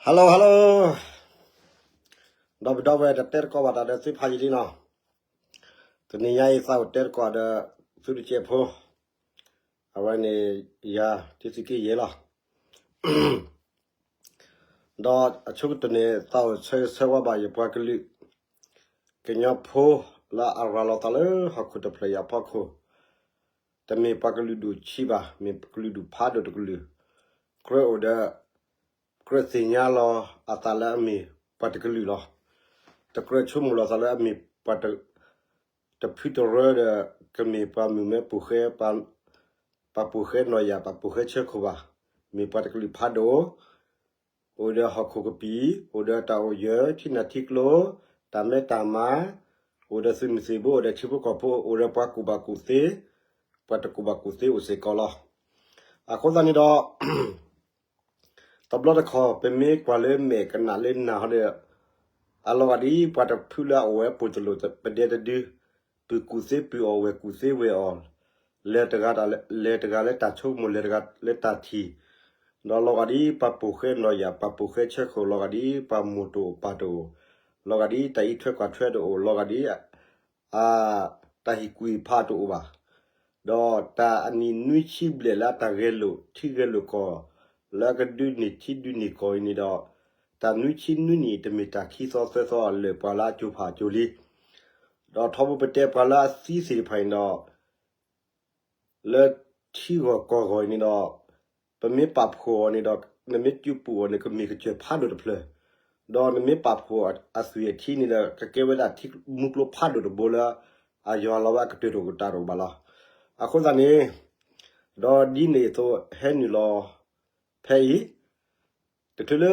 Hello hello, ဒီပုၢ်ဒီဝဲၢ် တတဲသကိးဘၣ်တၢ်ဒီးသုဖးယံာ်လံနီၤ. တနံၤညါအံၤသးအိၣ်တဲသကိးဒီးသုတစဲးဖိ, အဝဲန့ၣ် ယၤ တံသုးက့ယဲၢ်လီၤ. ဒီးအဆိကတၢၢ်န့ၣ် သးအိၣ်ဆၢဂ့ၤဆၢဝါဘၣ်ယပှၤကလုာ် ကညီဖိလၢအရၤလီၤသးလၢဟီၣ်ခိၣ်တဖျၢၣ်အံၤအဖီခိၣ်, တမ့ၢ်ပှၤကလုာ်ဒူၣ်ဆံးဘၣ်, မ့ၢ်ကလုာ်ဒူၣ်ဖးဒိၣ်တကလုာ်, ကြၢးအိၣ်ဒီး ကြၢးသ့ၣ်ညါလီၤအသးလၢအမ့ၢ်ပှၤတကလုာ်လီၤ. တကြၢးဆိကမိၣ်လီၤသးလၢအမ့ၢ်ပှၤတ တဖုတရၢဒီး ကမ့ၢ်ပှၤမုၣ်မဲပိာ်ဃဲ, ပှၤပိာ်ဃဲနီၢ်ယၢ်, ပှၤပိာ်ဃဲဆၢခိၣ်ဘၣ်. မ့ၢ်ပှၤတကလုာ်ဖးဒိၣ်, အိၣ်ဒီးဟီၣ်ခိၣ်ကပံာ်, အိၣ်ဒီးတၢ်အိၣ်ယၢၤ, ထံနၢ်ထံကျိ, တၢ်မဲတၢ်မါ, အိၣ်ဒီးသုးမုၢ်သံၣ်ဘိ, အိၣ်ဒီးထံဖိကီၢ်ဖိ, အိၣ်ဒီးပှၤကူၣ်ဘၣ်ကူၣ်သ့, ပှၤတကူၣ်ဘၣ်ကူၣ်သ့အိၣ်စ့ၢ်ကီးလီၤ. အဃိသတးန့ၣ်ဒီး တဘျီတခီၣ် ပမ့ၢ်ကွၢ်လၢမဲာ်ကနၣ်လၢနၢ်ဟီဒီး အလီၤဂာ်ဒ်ပှၤတဖုလၢအအိၣ်ဝဲပိာ်တလိၣ်ပဒဲတဒု, ပုၢ်ကူၣ်သ့ပုၢ်အီၣ် ဝဲၢ်ကူၣ်သ့ဝဲၢ်အီၣ်, လဲၤတဂၤ လဲၤတဂၤလၢတၢ်ဆိကမိၣ် လဲၤတဂၤလၢတၢ်ထံၣ်, ဒီးလီၤဂာ်ဒ်ပှၤပိာ်ဃဲနီၢ်ယၢ် ပှၤပိာ်ဃဲဆၢခိၣ်, လီၤဂာ်ဒ်ပှၤမိၢ်တအိၣ်ပၢ်တအိၣ်, လီၤဂာ်ဒ်တၢ်အံးထွဲကွၢ်ထွဲတအိၣ်, လီၤဂာ်ဒ် အ တၢ်ဟ့ၣ်ကူၣ်ဟ့ၣ်ဖးတအိၣ်ဘၣ်. ဒီးတၢ်အနံၣ်နွံဆံဘျဲၣ်လၢအတၢ်ဂဲၤလိာ်ထံဂဲၤလိာ်ကီၢ် လၢအကဒုးန့ၢ်ထံဒုးန့ၢ်ကီၢ်အံၤန့ၣ်ဒီး တၢ်နွံဆံနွံနံၣ်အံၤ တမ့ၢ်တၢ်ခံသီသၢသီလၢာ်ပှၤလၢအကၠိဖးကၠိလံ. ဒီးထီဘိပတဲပှၤလၢအသံသ့ၣ်တဖၣ်န့ၣ်ဒီး လၢထံဂီၢ်ကီၢ်ဂီၢ်အံၤန့ၣ်ဒီး ပမ့ၢ်ပာ်ဖှိၣ်အီၤန့ၣ်ဒီး နမ့ၢ်စုပူၤအီၤန့ၣ် ကမ့ၢ်ကစၢၢ်ဖးဒိၣ်တဖျၢၣ်, ဒီးနမ့ၢ်ပာ်ဖှိၣ်အသွံၣ်အထံန့ၣ်ဒီး ကကဲဝဲဒၣ်ထံမူကျိဖးဒိၣ်တဘိလၢ အယွၤလီၤဝဲအကတၢၢ်တအိၣ်ကတၢၢ်တအိၣ်ဘၣ်လီၤ. အဃိသတးန့ၣ် ဒီးဒ်န့ၣ်အသိးဟဲနုာ်လီၤဖဲအံၤ တချုးလၢ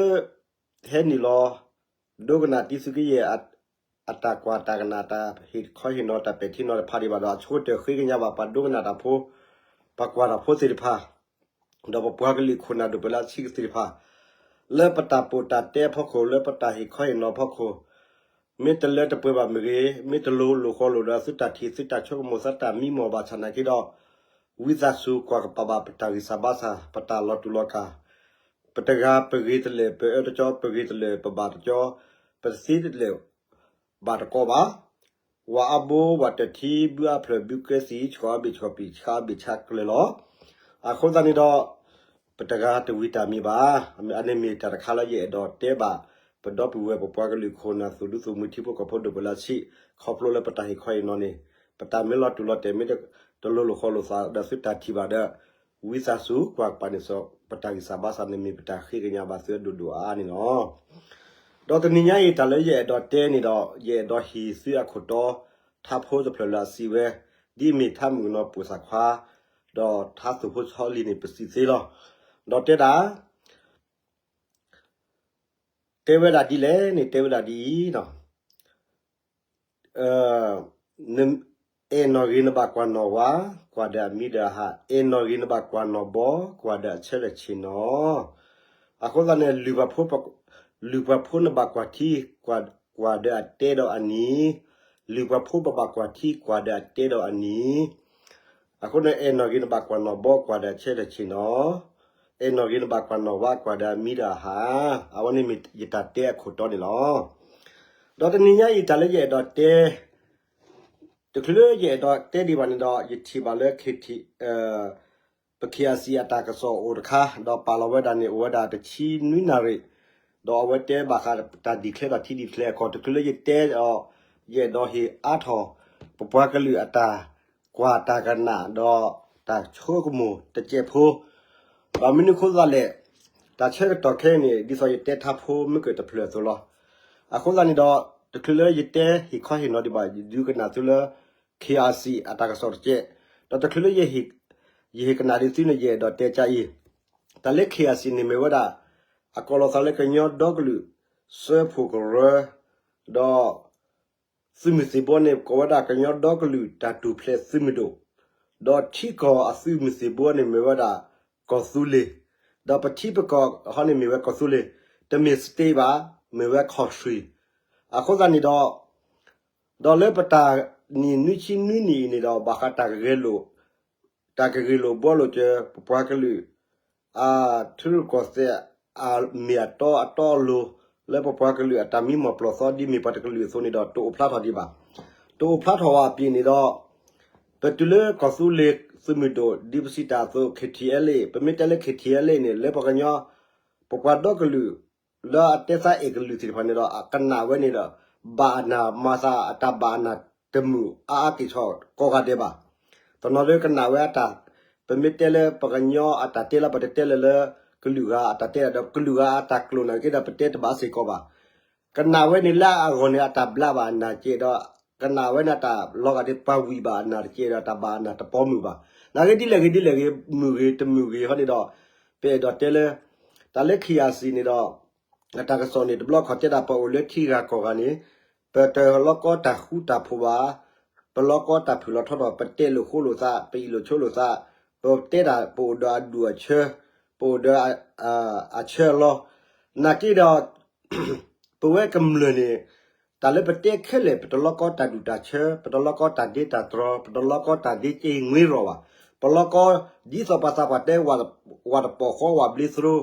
ဟဲနုာ်လီၤ ဒိကနၣ်တံသုးကယဲၢ် အတၢ်ကွၢ်တၢ်ကနၣ် တၢ်ဟ့ၣ်ခီဟ့ၣ်နီၤ တၢ်ပဲာ်ထံနီၤတဖးဒံးဘၣ်ဒီး အဆိကတၢၢ်ဃ့ကညးဘၣ် ပှၤဒိကနၣ်တၢ်ဖိ ပှၤကွၢ်တၢ်ဖိသ့ၣ်တဖၣ် ဒီးပပှၤကလုာ်ခိၣ်နၢ်ဒိၣ်ပှၤလၢအဆံးကသ့ၣ်တဖၣ် လၢပတၢ်ပိာ်တၢ်တဲအဖီခိၣ် လၢပတၢ်ဟ့ၣ်ခီဟ့ၣ်နီၤအဖီခိၣ် မ့ၢ်တလၢတပှဲၤဘၣ်မ့ၢ်ဂ့ၤ, မ့ၢ်တလိၤလိာ်ဃီလိာ်ဒီးသုတၢ်ထံၣ် သုတၢ်ဆိကမိၣ် သုတၢ်မံမီၢ်ဘၣ်ဆၣ်နာ်က့ဒီး ဝံသးစူၤကွၢ်ကပာ်ဘၣ်ပတၢ်ဂံၢ်စၢ်ဘါစၢ် ပတၢ်လီၤတူာ်လီၤကာ်, ပတဂၤပဂ့ၤတလၢာ် ပအၢတကၠီ ပဂ့ၤတလၢာ် ပဘၣ်တကၠီ, ပတသ့တလၢာ် ဘၣ်တကီဘၣ်. ဝၤအါဘိ ဝၤတထံ ဘုအါဖျၢၣ် ဘုကဲသံ ဆှီအဘ့ၣ်ဆှီပံၤ ဆှါအဘ့ၣ်ဆါကျၢၤလီၤ. အဃိသတးန့ၣ်ဒီး ပတဂၤတဝံၤတၢ်မံၤဘၣ်. အန့ၣ်မ့ၢ်တၢ်တခါလၢယအဲၣ်ဒိးတဲဘၣ် ပဒီပုၢ်ဝဲၢ်ပပှၤကလုာ်ခိၣ်နၢ် သူၣ်ဒူသးမုာ် ထံဖိကီၢ်ဖိဒိၣ်ပှၤလၢအဆံး ခီဖျိလၢပတၢ်ဟ့ၣ်ခီဟ့ၣ်နီၤန့ၣ် ပတၢ်မ့ၢ်လီၤတူာ်လီၤတဲာ် မ့ၢ်တလိၤလိာ်ဃီလိာ်သးဒီးသုတၢ်ထံၣ်ဘၣ်ဒီး ဝံသးစူၤကွၢ်ကပာ်န့ၣ် ပတၢ်ဂံၢ်စၢ်ဘါစၢ်န့ၣ်မ့ၢ်ပတၢ်ဃ့ကညးဘၣ်သုအဒိၣ်ဒိၣ်အါအါန့ၣ်လီၤ. ဒီးတနံၤညါအံၤ တၢ်လၢယအဲၣ်ဒိးတဲန့ၣ်ဒီး ယအဲၣ်ဒိးဟ့ၣ်သုအခိၣ်တီ ထါဖိတဖျၢၣ်လၢအစံးဝဲ ဒ်အမ့ၢ်ထါမုၣ်ကနီၤပိာ်သးခွါ ဒီးထါသူၣ်ဖိဆီလံၤန့ၣ် ပစံးသ့လီၤ. ဒီးတဲဒၣ် တဲဝဲဒၣ်ဒ်လဲၣ်န့ၣ် တဲဝဲဒၣ်ဒ်အံၤ, အဲၣ်နီၣ်ဂ့ၤနဘၣ်ကွၢ်နီၣ်ဝါ, ကွၢ်ဒီးအမံဒီးအဟါ, အဲၣ်နီၣ်ဂ့ၤနဘၣ်ကွၢ်နီၣ်ဘီ, ကွၢ်ဒီးအဆၢလၢာ်ဆ့ၣ်နီၤ. အဃိသတးန့ၣ် လုၢ်ပှၤဖိနဘၣ်ကွၢ်ထံ, ကွၢ်ဒီးအတဲဒီးအနံၤ, လုၢ်ပှၤဖိပဘၣ်ကွၢ်ထံ, ကွၢ်ဒီးအတဲဒီးအနံၤ. အဃိန့ၣ် အဲၣ်နီၣ်ဂ့ၤနဘၣ်ကွၢ်နီၣ်ဘီ ကွၢ်ဒီးအဆၢလၢာ်ဆ့ၣ်နီၤ, အဲၣ်နီၣ်ဂ့ၤနဘၣ်ကွၢ်နီၣ်ဝါ ကွၢ်ဒီးအမံဒီးအဟါ, အဝဲန့ၣ်မ့ၢ်ယတၢ်တဲအခိၣ်တီန့ၣ်လီၤ. ဒီးတနံၤညါအံၤ တၢ်လၢယအဲၣ်ဒိးတဲ တချုးလၢယအဲၣ်ဒိးတဲဒံးဘၣ်န့ၣ်ဒီး ယထံၣ်ဘၣ်လၢ ပ ခ့အၣ်စံၣ် အတၢ်ကစီၣ်အိၣ်တခါ ဒီးပာ်လီၤဝဲဒၣ်န့ၣ် အိၣ်ဝဲဒၣ်တဆံနွံနၣ်ရံၣ်, ဒီးအဝဲတဲဘၣ်ဃးတၢ် declare ဒီးထံ declare အကီၢ် တချုးလၢယတဲဒီး ယအဲၣ်ဒိးဟ့ၣ်အါထီၣ် ပပှၤကလုာ်အတၢ်ကွၢ်တၢ်ကနၣ် ဒီးတၢ်ဆိကမိၣ်တစဲးဖိ, ဒီးမနုၤအဃိသတးလဲၣ်, တၢ်ဆၢကတီၢ်ခဲအံၤန့ၣ် ဒ်သိးယတဲထါဖိမုၢ်ကၢၢ်တဖျၢၣ်အသိးလီၤ. အဃိသတးန့ၣ်ဒီး တချုးလၢယတဲဟ့ၣ်ခီဟ့ၣ်နီၤဒံးဘၣ် ယဒုးကနၣ်သုလၢ ခ့အၣ်စံၣ် အတၢ်ကစီၣ်တကဲး, ဒီးတချုးလၢ ယဟ့ၣ်ကနၣ်ဒံးသုန့ၣ် ယအဲၣ်ဒိးတဲကါအံၤ, တၢ်လၢ ခ့အၣ်စံၣ် န့ၣ်မ့ၢ်ဝဲဒၣ် အကိးလီၤသးလၢကညီဒီကလုာ်စၢဖှိၣ်ကရၢ, ဒီး သုးမုၢ်သံၣ်ဘိန့ၣ် ကိးဝဲဒၣ်ကညီဒီကလုာ်တၢ်ထူၣ်ဖျဲးသုးမုၢ်ဒိၣ်, ဒီးထံကီၢ်အသုးမုၢ်သံၣ်ဘိန့ၣ်မ့ၢ်ဝဲဒၣ်ကီၢ်သူလ့ၤ, ဒီးပထံပကီၢ်ဟီန့ၣ်မ့ၢ်ဝဲကီၢ်သူလ့ၤ, တမ့ၢ် state ဘၣ်, မ့ၢ်ဝဲ country. အဃိသတးန့ၣ်ဒီး ဒီးလၢပတၢ်နံၣ်နွံဆံနွံနံၣ်အံၤန့ၣ်ဒီး ဘၣ်ဃးတၢ်ကဂဲၤလိာ် တၢ်ကဂ့ၢ်လိာ်ဘှီလိာ်စၢၤ ပပှၤကလုာ် အထံရူၢ်ကီၢ်သဲး မ့ၢ်အတီအတီအလိၤ လၢပပှၤကလုာ်အတၢ်မံမီၢ်ပျီၢ်သီ ဒ်မ့ၢ်ပှၤတကလုာ်အသိးန့ၣ်ဒီး တအိၣ်ဖျါထီၣ်ဒံးဘၣ်. တအိၣ်ဖျါထီၣ်ဝဲအပျ့ၤန့ၣ်ဒီး ပတုၤလၢကီၢ်သူလ့ၤသုးမုၢ်ဒိၣ် ဒ်ပစံးတၢ်အသိး K T L A ပမ့ၢ်တဲလၢ K T L A န့ၣ် လၢပှၤကညီ ပပှၤဒီကလုာ် လၢအတဲသးအဲၣ်ကလုာ်သ့ၣ်တဖၣ်န့ၣ်ဒီး အကနၣ်ဝဲန့ၣ်ဒီး ဘၣ်အနၢ်မၤသးအတၢ်ဘၣ်အနၢ်တမုာ်အါအါက့ၤထီၣ်ကိးဂၤဒဲးဘၣ်. တနီၤဒၣ်ကနၣ်ဝဲအတၢ် ပမ့ၢ်တဲလၢပှၤကညီအတၢ်တဲလီၤ ပတတဲလၢၤလၢ ကလုာ်ဂၤအတၢ်တဲဒၣ်ဒီး ကလုာ်ဂၤအတၢ်ကျိာ်နာ်က့ဒီး ပတဲတဘၣ်စ့ၢ်ကီးဘၣ်. ကနၣ်ဝဲန့ၣ်လၢအဂီၢ်န့ၣ် အတၢ်ဘျးဘၣ်အနၢ်ကဲဒီး ကနၣ်ဝဲန့ၣ်အတၢ်လီၤဂာ်ဒ်ပှၤဝံၤဘၣ်အနၢ်တကဲဒီး တၢ်ဘၣ်အနၢ်တပီမုာ်ဘၣ်. နာ်က့ဒ်လဲၣ်ဂ့ၤဒ်လဲၣ်ဂ့ၤ မုာ်ဂ့ၤတမုာ်ဂ့ၤဟီန့ၣ်ဒီး ပအဲၣ်ဒိးတဲလၢ တၢ်လၢ K I C န့ၣ်ဒီး အတၢ်ကစီၣ်န့ၣ် တဘျီခီၣ်တဲဒၣ်ပအိၣ်လၢထံဂၤကီၢ်ဂၤန့ၣ် ပတလီၤကီတၢ်ဃူတၢ်ဖိးဘၣ်, ပလီၤကီတၢ်ဖုၣ်လီၤထီထီၣ် ပတဲလိာ်ဃိလိာ်သး ပအံၣ်လိာ်ဆိလိာ်သး ပတဲဒၣ်ပအိၣ်ဒီးအဒူၣ်အဆၢ, ပအိၣ်ဒီး အဆၢအလီၢ်, နာ်က့ဒီး ပဝဲကမျၢၢ်န့ၣ် တၢ်လၢပတဲခဲလၢာ် ပတလီၤကီတၢ်ဒူၣ်တၢ်ဆၢ, ပတလီၤကီတၢ်ဒ့တၢ်တြီၤ, ပတလီၤကီတၢ်ဒ့က့ၤငွ့ရီၣ်ဘၣ်. ပလီၤကီ ဒ်သိးပှၤသးပှၢ်တဲ ဝၤတပီၢ်ဃီ ဝၤဘျ့သရိ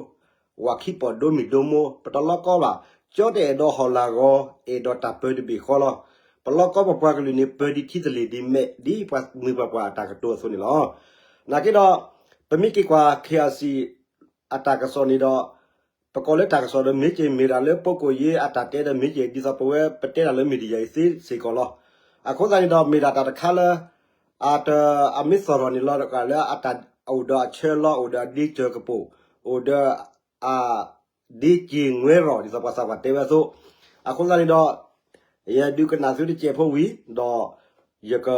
ဝၤခံပီၢ်ဒိမံၤဒိမိၢ်, ပတလီၤကီဘၣ်. ကၠီတအဲၣ်ဒိးဟီၣ်လာ်ဂီၤ အဲၣ်ဒိးတၢ်ပၢၤတဘ့ၣ်ဃီလီၤ. ပလီၤကီပပှၤကလုာ်န့ၣ် ပၢၤဒ်ထံသလ့ၣ်ဒ်မဲာ် ဒ်ပှၤမုၢ်ပှၤပှၢ်အတၢ်ကတိၤအသိးန့ၣ်လီၤ. နာ်က့ဒီး ပမ့ၢ်က့ၤကွၢ် K I C အတၢ်ကစီၣ်န့ၣ်ဒီး ပကိးလၢတၢ်ကစီၣ်ဒီး မ့ၢ်က့ၤမ့ၢ်ဒၣ်လၢ ပုၢ်ကိၣ်ယ့အတၢ်တဲဒီး မ့ၢ်က့ၤဒ်သိးပဝဲပတဲဒၣ်လၢ media အံၤသ့စ့ၢ်ကီးလီၤ. အဃိသတးန့ၣ်ဒီး မ့ၢ်ဒၣ်တၢ်တခါလၢ အတ အမ့ၢ်သီၣ်ထီၣ်န့ၣ်လီၤ တကးလၢအတၢ်အိၣ်ဒီးအဆၢလီၤ အိၣ်ဒီးအဒ့စၢၤကပိာ် အိၣ်ဒီး အ ဒ့က့ၤငွ့ရီၣ် ဒ်သိးပှၤသးပှၢ်တဲဝဲအသိး, အဃိသတးန့ၣ်ဒီး ယဒုးကနၣ်သုတစဲးဖိဝံၤဒီး ယက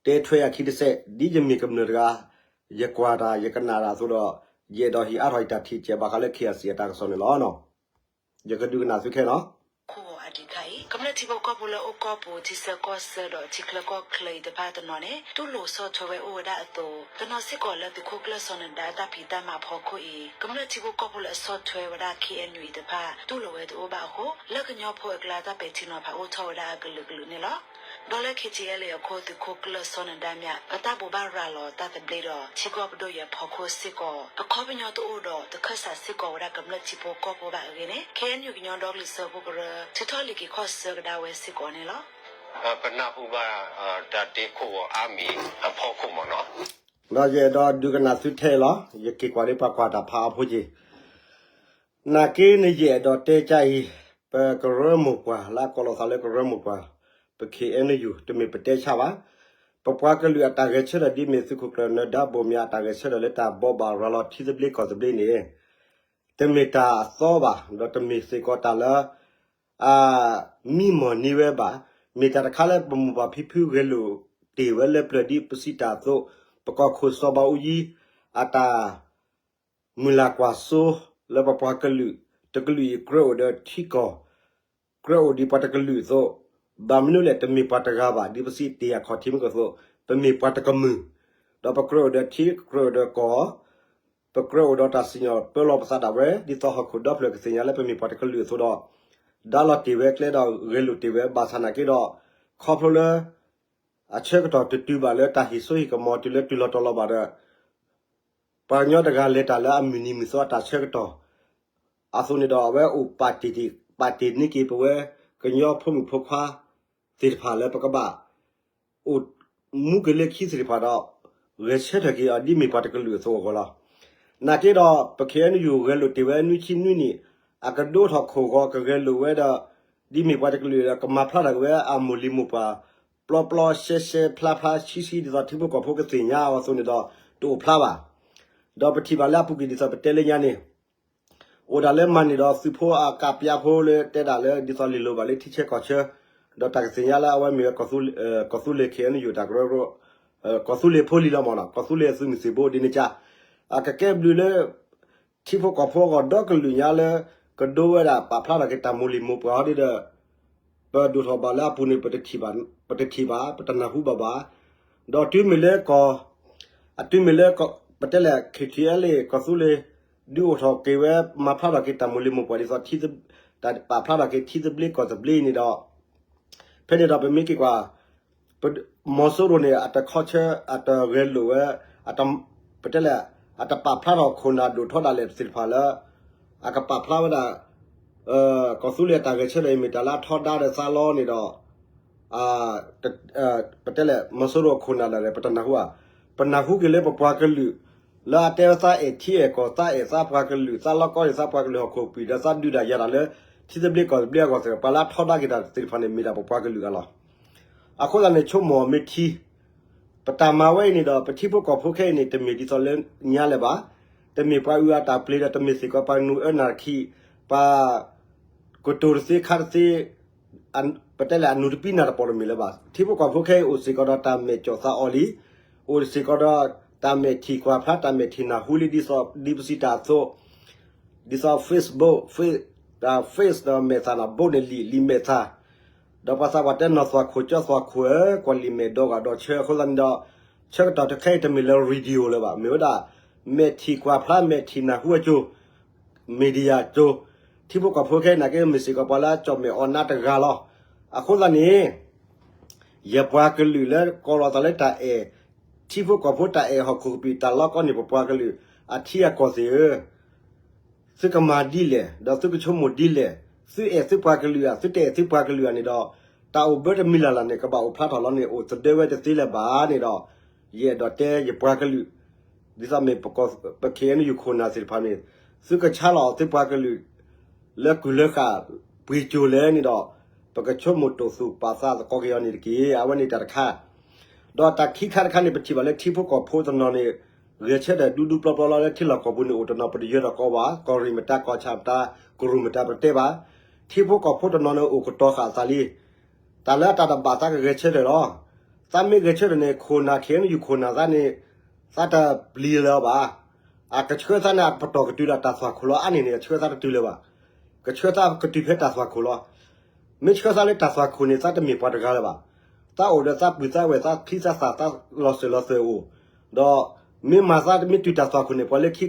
တဲထွဲအခံတစဲး ဒ်ယမ့ၢ်ကမျၢၢ်တဂၤ ယကွၢ်တၢ် ယကနၣ်တၢ်အသိးဒီး ယအဲၣ်ဒိးဟ့ၣ်အါထီၣ်ယတၢ်ထံၣ်တစဲး ဘၣ်ဃးလၢ K I C အတၢ်ကစီၣ်န့ၣ်လီၤ. ယကဒုးကနၣ်သုခဲနီၤ. ခိၣ်ဂီၤအဒံးခါအံၤ ကမျၢၢ်ထံဖိကီၢ်ဖိလၢအိၣ်ကီၢ်ပူၤ ထံဆၢကီၢ်ဆၢဒီးထံချၢကီၢ်ချၢအံၤတဖၣ်တနီၤန့ၣ် တူၢ်လိာ်ဆီၣ်ထွဲဝဲအိၣ်ဝဲဒၣ်အသိး, တနီၤစ့ၢ်ကီးလၢသုးခိၣ်ကျၢၢ်စီၤနဒါတၢ်ဖံးတၢ်မၤအဖီခိၣ်အံၤ ကမျၢၢ်ထံဖိကီၢ်ဖိလၢအဆီၣ်ထွဲဝဲဒၣ် K N U အံၤတဖၣ် တူၢ်လိာ်ဝဲတအိၣ်ဘၣ်အဃိ လၢကညီဖိအကျါတၢ်ပဲာ်ထံနီၤဖးအိၣ်ထီၣ်ဝဲဒၣ်အကလုာ်ကလုာ်န့ၣ်လီၤ. ဒီးလၢ K T L A အခိၣ် သုးခိၣ်ကျၢၢ်စီၤနဒါမ့ၢ် အတၢ်ဘိးဘၣ်ရၤလီၤတၢ်သဘျ့ဒီး ထံကီၢ်ပဒိၣ်အံၤအဖီခိၣ်စ့ၢ်ကီး အခီပညီတအိၣ်ဒီးတခၢၣ်စးစ့ၢ်ကီးဝဲဒၣ်ကမျၢၢ်ထံဖိကီၢ်ဖိဘၣ်အဂ့ၢ်န့ၣ် K N U ကညီဒီကလုာ်စၢဖှိၣ်ကရၢ ထုးထီၣ်လံာ်က့ၤခီၣ်ဆၢကဒါဝဲစ့ၢ်ကီးန့ၣ်လီၤ. ပနၢ်ဟူဘၣ် တၢ်တ့ခိၣ်ဂီၤအါမံၤအဖီခိၣ်မ့ၢ်နီၤ. ဒီးယအဲၣ်ဒိးဒုးကနၣ်သုထဲလီၤ. ယက့ၤကွၢ်ဒ်ပှၤကွၢ်တၢ်ဖးအဖိက့ၤ နာ်က့န့ၣ် ယအဲၣ်ဒိးတဲကအံၤ, ပကရၢမိၢ်ပှၢ်လၢအကိးလီၤသးလၢကရၢမိၢ်ပှၢ်, ပ K N U တမ့ၢ်ပတဲဆါဘၣ်. ပပှၤကလုာ်အတၢ်ဂဲၤဆၢထၢၣ်ဒ်မ့ၢ်သုးခိၣ်ကျၢၢ်နၢၤဒါဘိၣ်မၠးအတၢ်ဂဲၤဆၢထၢၣ်လၢတၢ်ဘိးဘၣ်ရၤလီၤထံသဘျ့ကီၢ်သဘျ့န့ၣ် တမ့ၢ်တၢ်အသီဘၣ်, ဒီးတမ့ၢ်စ့ၢ်ကီးတၢ်လၢ အမံမီၢ်န့ၢ်ဝဲဘၣ်. မ့ၢ်တၢ်တခါလၢပမိၢ်ပၢ်ဖံဖုဂဲၤလိာ်တ့ၢ်ဝဲလၢပျၢၤဒ်ပစံးတၢ်အသိး, ပကီၢ်ခိၣ်စီၤဘးအူကၠံ အတၢ် မုၢ်လၢ်ကွၢ်စိ လၢပပှၤကလုာ်တကလုာ်အံၤ ကြၢးအိၣ်ဒီးထံကီၢ်, ကြၢးအိၣ်ဒ်ပှၤတကလုာ်အသိး, ဘၣ်မနုၤလဲၣ် တမ့ၢ်ပှၤတဂၤဘၣ် ဒ်ပစံးတ့ၢ်အခီၣ်ထံးမုၢ်ကသိး, ပမ့ၢ်ပှၤတကမုာ်, ဒီးပကြၢးအိၣ်ဒီးထံ ကြၢးအိၣ်ဒီးကီၢ်, ပကြၢးအိၣ်ဒီးတၢ်စံၣ်ညီၣ်ပၢလီၤပသးဒၣ်ဝဲ ဒ်သိးဟီၣ်ခိၣ်ဒီဖျၢၣ်ကသ့ၣ်ညါလၢပမ့ၢ်ပှၤတကလုာ်အသိးဒီး, ဒါလီၤတ့ၢ်ဝဲကျဲဒီးဂဲၤလိာ်တ့ၢ်ဝဲ ဘၣ်ဆၣ်နာ်က့ဒီး, ခီဖျိလၢ အဆၢကတီၢ်တတုၤဘၣ်လၢတၢ်ဟ့ၣ်စိဟ့ၣ်ကမီၤတုၤလၢတုၤလီၤတီၤလီၤဘၣ်ဒီး ပှၤကညီတဂၤလဲၤတၢ်လၢအမုၢ်နံၤမုၢ်သီအတၢ်ဆၢကတီၢ် အသိးန့ၣ်ဒီး အဝဲအိၣ်ပာ်တ့ၢ်, ပာ်တ့ၢ်န့ၢ်က့ၤပဝဲကညီဖိမုၣ်ဖိခွါသ့ၣ်တဖၣ်လၢပကဘၣ် အိၣ်မူက့ၤလၢခံသ့ၣ်တဖၣ်ဒီး ဂဲၤဆၢထၢၣ်က့ၤအီၤဒ်မ့ၢ်ပှၤတကလုာ်အသိးအဂီၢ်လီၤ. နာ်က့ဒီး ပ K N U ဂဲၤလိာ်တ့ၢ်ဝဲနွံဆံနွံနံၣ်, အကဒိးထီၣ်ခိၣ်ဂီၤကဂဲၤလိာ်ဝဲဒီး ဒ်မ့ၢ်ပှၤတကလုာ်ဒီး ကမၤဖျါထီၣ်က့ၤဝဲအမိၢ်လံၤမိၢ်ပှၢ် ပျီပျီရှဲရှဲဖျါဖျါဆှံဆှံ ဒ်သိးထံဖိကီၢ်ဖိကသ့ၣ်ညါအီၤအသိးန့ၣ်ဒီး တအိၣ်ဖျါဘၣ်. ဒီးပထံၣ်ဘၣ်လၢအပူၤကွံာ်ဒ်သိးပတဲလၢညါန့ၣ် အိၣ်ဒၣ်လၢမၤန့ၢ်ဒီးသုးဖိအကးပၠါဖိလၢတဲဒၣ်လၢဒ်သိးလ့ၢ်လိၤဘၣ်လၢထံဆၢကီၢ်ဆၢ, ဒီးတၢ်ကသ့ၣ်ညါလၢအဝဲမ့ၢ်ဝဲ ကီၢ်သူလ့ၤ K N U တၢ်ကရၢကရိ, ကီၢ်သူလ့ၤဖိလံၤလီၤမ့ၢ်နီၤ, ကီၢ်သူလ့ၤသုးမုၢ်သံၣ်ဘိဒ်န့ၣ်ကါ, အကကဲဘျုးလၢ ထံဖိကီၢ်ဖိအဂီၢ်ဒီကလုာ်ညါလၢ ကဒိဝဲဒၣ်ပာ်ဖျါထီၣ်က့ၤတၢ်မိၢ်လံၤမိၢ်ပှၢ်ဟီဒ်ဒီး ပဒိၣ်ထီၣ်ဘၣ်လၢအပူၤန့ၣ် ပတထံၣ်ဘၣ်, ပတထံၣ်ဘၣ် ပတနၢ်ဟူဘၣ်ဘၣ်. ဒီးတုၤမ့ၢ်လၢကီၢ်, အတုၤမ့ၢ်လၢ ပတဲလဲၣ် K T L A ကီၢ်သူလ့ၤ ဒုးအိၣ်ထီၣ်က့ၤဝဲ မၤဖျါထီၣ်က့ၤတၢ်မိၢ်လံၤမိၢ်ပှၢ်ဒ်သိး တၢ်ပာ်ဖျါထီၣ်က့ၤထံသဘျ့ကီၢ်သဘျ့အံၤန့ၣ်ဒီး ဖဲန့ၣ်ဒီးပမ့ၢ်က့ၤကွၢ် မီၤစိရိၤန့ၣ် အတခီဆၢ အတဂဲၤလိာ်ဝဲ, ပတဲလဲၣ် အတပာ်ဖျါထီၣ်ခိၣ်နၢ်ဒိၣ်ထီဒၣ်လဲာ်သ့ၣ်တဖၣ်လၢ အကပာ်ဖျါဝဲဒၣ် ကီၢ်သူလ့ၤအတၢ်ဂဲၤဆၢထၢၣ်အံၤ မ့ၢ်တၢ်လၢအထီဒါဒီးသးလီန့ၣ်ဒီး ပတဲလဲၣ် မီၤစိရိၤအခိၣ်နၢ်လၢ် ပတနၢ်ဟူဧါ. ပနၢ်ဟူက့ၤလၢပပှၤကလုာ် လၢအတဲဝဲသးအဲၣ်ထံအဲၣ်ကီၢ် သးအဲၣ်သးပှၤကလုာ် သးလီကီန့ၣ်သးပှၤကလုာ်ဟီၣ်ခိၣ်ကပံာ် ဒီးသးဒုးဒၣ်ယၤတၢ်လၢ ထံသဘျ့ကီၢ်သဘျ့အဂီၢ်သ့ၣ် ပှၤလၢအထီဒါက့ၤတၢ်သ့ၣ်တဖၣ်န့ၣ် မ့ၢ်ဒၣ်ပပှၤကလုာ်အဂၤလီၤ. အဃိသတးန့ၣ် ဆိကမိၣ်မ့ၢ်ထံ ပတၢ်မၤဝဲအံၤန့ၣ်ဒီး ပထံဖိကီၢ်ဖိခဲအံၤန့ၣ် တမ့ၢ်ဒ်သိးလၢညါလၢၤဘၣ်. တမ့ၢ်ပှၤအုၣ်အတၢ်ပျ့ၤဒီး တမ့ၢ်စ့ၢ်ကီးပှၤနုာ်အၢနၢ်တခံ, ပှၤကတိၤတသ့ခါတသ့ ပတဲလဲၣ် အနုာ်တပံနၢ်တပီၢ်တမ့ၢ်လၢၤဘၣ်. ထံဖိကီၢ်ဖိခဲအံၤ အိၣ်စ့ၢ်ကီးဒီးတၢ်မဲာ်ကၠီၣ်သးအီၣ်လံ, အိၣ်စ့ၢ်ကီးဒီးတၢ်မဲာ်ထံၣ်ကွၢ်ဖျါ တၢ်မဲာ်ထံၣ်နၢ်ဟူလံ ဒ်သိးဒ်ပစံးတၢ်အသိး, ဒ်သိး Facebook, Face, ဒီး Face ဒီးမဲာ်သၣ်န့ၣ် ဘိးန့ၣ်လံာ် လံာ်မဲာ်သၣ် ဒီးပှၤသးပှၢ်တဲနီၢ်သွၣ်ခိၣ်ကၠီသွၣ်ခိၣ်ဧၢ, ကွၢ်လံာ်မဲာ်ဒီဂၤဒီးဆၢ အဃိသတးန့ၣ်ဒီး ဆၢကတီၢ်တခါအံၤတမ့ၢ်လၢ radio လၢၤဘၣ်. မ့ၢ်ဝဲဒၣ် မဲာ်ထံၣ်ကွၢ်ဖျါ မဲာ်ထံၣ်နၢ်ဟူအကၠိ media ကၠိ, ထံဖိကီၢ်ဖိခဲအံၤနာ်က့ မ့ၢ်စ့ၢ်ကီးပှၤလၢအကၠီၣ်မဲာ်အီၣ်နါတဂၤလီၤ. အဃိသတးန့ၣ် ယပှၤကလုာ်လၢကိးလီၤသးလၢတၢ်အဲၣ် ထံဖိကီၢ်ဖိတၢ်အဲၣ်ဟီၣ်ခိၣ်ကပံာ်တၢ်လီကီန့ၣ် ပပှၤကလုာ်အထံအကီၢ်သ့ၣ်ဧၢ သုကမၤဒ်လဲၣ် ဒီးသုကဆိကမိၣ်ဒ်လဲၣ်, သုအဲၣ်သုပှၤကလုာ်ဧါ သုတအဲၣ်သုပှၤကလုာ်ဧါန့ၣ်ဒီး တၢ်အိၣ်ဘၢတမံၤလၢ်လၢ်န့ၣ် ကဘၣ်အိၣ်ဖျါထီၣ်လီၤန့ၣ် အိၣ်သဒၢဝဲတသ့လၢၤဘၣ်န့ၣ်ဒီး ယအဲၣ်ဒိးတဲယပှၤကလုာ် ဒ်သိးမ့ၢ်ပ KNU ခိၣ်နၢ်သ့ၣ်တဖၣ်န့ၣ် သုကဆါလီၤသုပှၤကလုာ် လၢကုၢ်လၢဃာ်ပှ့ၤကၠိၤလဲၣ်န့ၣ်ဒီး ပကဆိကမိၣ်တိာ်သူၣ်ပာ်သးသကိးက့ၤအီၤန့ၣ်တက့ၢ်. အဝဲန့ၣ်တၢ်တခါ ဒီးတၢ်ခံခါတခါန့ၣ် ပထံၣ်ဘၣ်လၢထံဖိကီၢ်ဖိတနီၤန့ၣ် ဂဲၤဆၢထၢၣ်ဒူဒူပျီပျီလီၤ လၢထံလီၢ်ကီၢ်ပူၤန့ၣ် အိၣ်တနီၤ ပတယၢၤဒီးကိးဘၣ် ကီၢ်ရ့ၣ်မတၤ ကီၢ်ဆၣ်မတၤ ကရူၢ်မတၤ ပတတဲဘၣ်. ထံဖိကီၢ်ဖိတနီၤန့ၣ် အိၣ်ကတီၤဃာ်သးလံ တၢ်လၢတၢ်တဘၣ်သးကဂဲၤဆၢထၢၣ်လီၤ. သးမ့ၢ်ဂဲၤဆၢထၢၣ်န့ၣ် ခိၣ်နၢ် KNU ခိၣ်နၢ်သးန့ၣ် သးတပျံၤလၢၤဘၣ်. အကဆှၢသးန့ၣ် အပတီၢ်ကတုၤဒီးတၢ်သွၣ်ခိၣ်လီၤ. အါန့ၢ်န့ၣ် အဆှၢသးတတုၤလၢၤဘၣ်. ကဆှၢသးကတုၤဖဲတၢ်သွၣ်ခိၣ်လီၤ. မ့ၢ်ဆှၢသးလၢတၢ်သွၣ်ခိၣ်န့ၣ် သးတမ့ၢ်ပှၤတဂၤလၢၤဘၣ်. သးအိၣ်ဒီးသးပုၢ်သးဝဲၢ် သးချံသးသၣ် သးလီၤစၢၤလီၤသွဲၣ်အိၣ်, ဒီးမ့ၢ်မၤသးမ့ၢ်တုၤတၢ်သွၣ်ခိၣ်န့ၣ် ပှၤလၢခ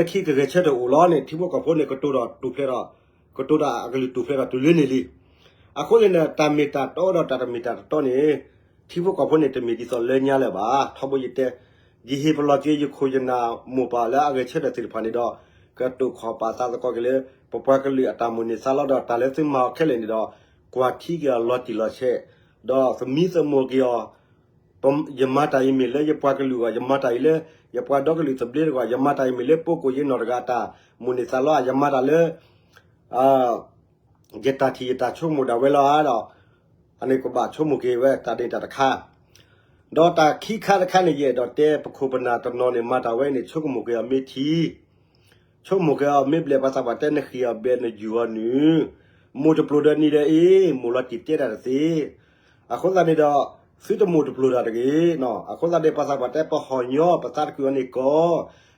ံကဂဲၤဆၢထၢၣ်အိၣ်လီၤန့ၣ် ထံဖိကီၢ်ဖိန့ၣ် ကတိၤဒီးတူၢ်ဖျဲးဒီး ကတိၤတၢ်အကလုၢ်တူၢ်ဖျဲးဒီးတုၤလၢန့ၣ်လံ. အဃိန့ၣ်ဒီး တၢ်မ့ၢ်တၢ်တီဒီးတၢ်တမ့ၢ်တၢ်တတီန့ၣ် ထံဖိကီၢ်ဖိန့ၣ် တမ့ၢ်ဒ်သိးလၢညါလၢၤဘၣ်. ထီဘိယတဲ ယဟ့ၣ်ပလီၢ်က့ၤယခိၣ်ယနၢ်မိၢ်ပၢ်လၢအဂဲၤဆၢထၢၣ်သ့ၣ်တဖၣ်န့ၣ်ဒီး ကတိၤခီၣ်ပာ်သးသကိးက့ၤလၢ ပပှၤကလုာ်အတၢ်မိၣ်န့ၢ်သးလီဒီး တၢ်လၢသုမၤအီၤခဲလၢာ်န့ၣ်ဒီး ကွၢ်ထံက့ၤအီၤလီၤတံၢ်လီၤဆဲး, ဒီးသမံသမိးက့ၤအီၤ ယမၤတၢ်အံၤမ့ၢ်လၢယပှၤကလုာ်အဂီၢ်, ယမၤတၢ်အံၤလၢ ယပှၤဒီကလုာ်သဘျ့တဂီၢ်, ယမၤတၢ်အံၤမ့ၢ်လၢ ပုဂ္ဂိုလ်ရေး နီၢ်တဂၤအတၢ်မိၣ်န့ၢ်သးလီ, ယမၤတၢ်လၢ ယတၢ်ထံၣ်ယတၢ်ဆိကမိၣ်ဒၣ်ဝဲလီၤဧါဒီး အန့ၣ်ကဘၣ်ဆိကမိၣ်က့ၤဝဲတၢ်ဒ့တၢ်တခါ, ဒီးတၢ်ခံခါတခါန့ၣ် ယအဲၣ်ဒိးတဲပခိၣ်ပနၢ်တနီၤန့ၣ် မၤတၢ်ဝဲန့ၣ် ဆိကမိၣ်က့ၤအီၤမ့ၢ်ထံ ဆိကမိၣ်က့ၤအီၤမ့ၢ်ဘျဲၣ် ပှၤသးပှၢ်တဲနဃံၣ်အီၤဘျဲၣ်နယူၢ်အီၤနုၢ်, မိၢ်တပျိၤဒီးနံၤဒီးအ့ၣ် မိၢ်လီၤတံၢ်တဲတၢ်တသ့, အဃိသတးန့ၣ်ဒီး သုတမိၢ်တပျိၤတၢ်တဂ့ၤ, အဃိသတးန့ၣ် ပှၤသးပှၢ်တဲပဟီၣ်ညီ ပသးတကုၢ်အီၤန့ၣ်ကီး,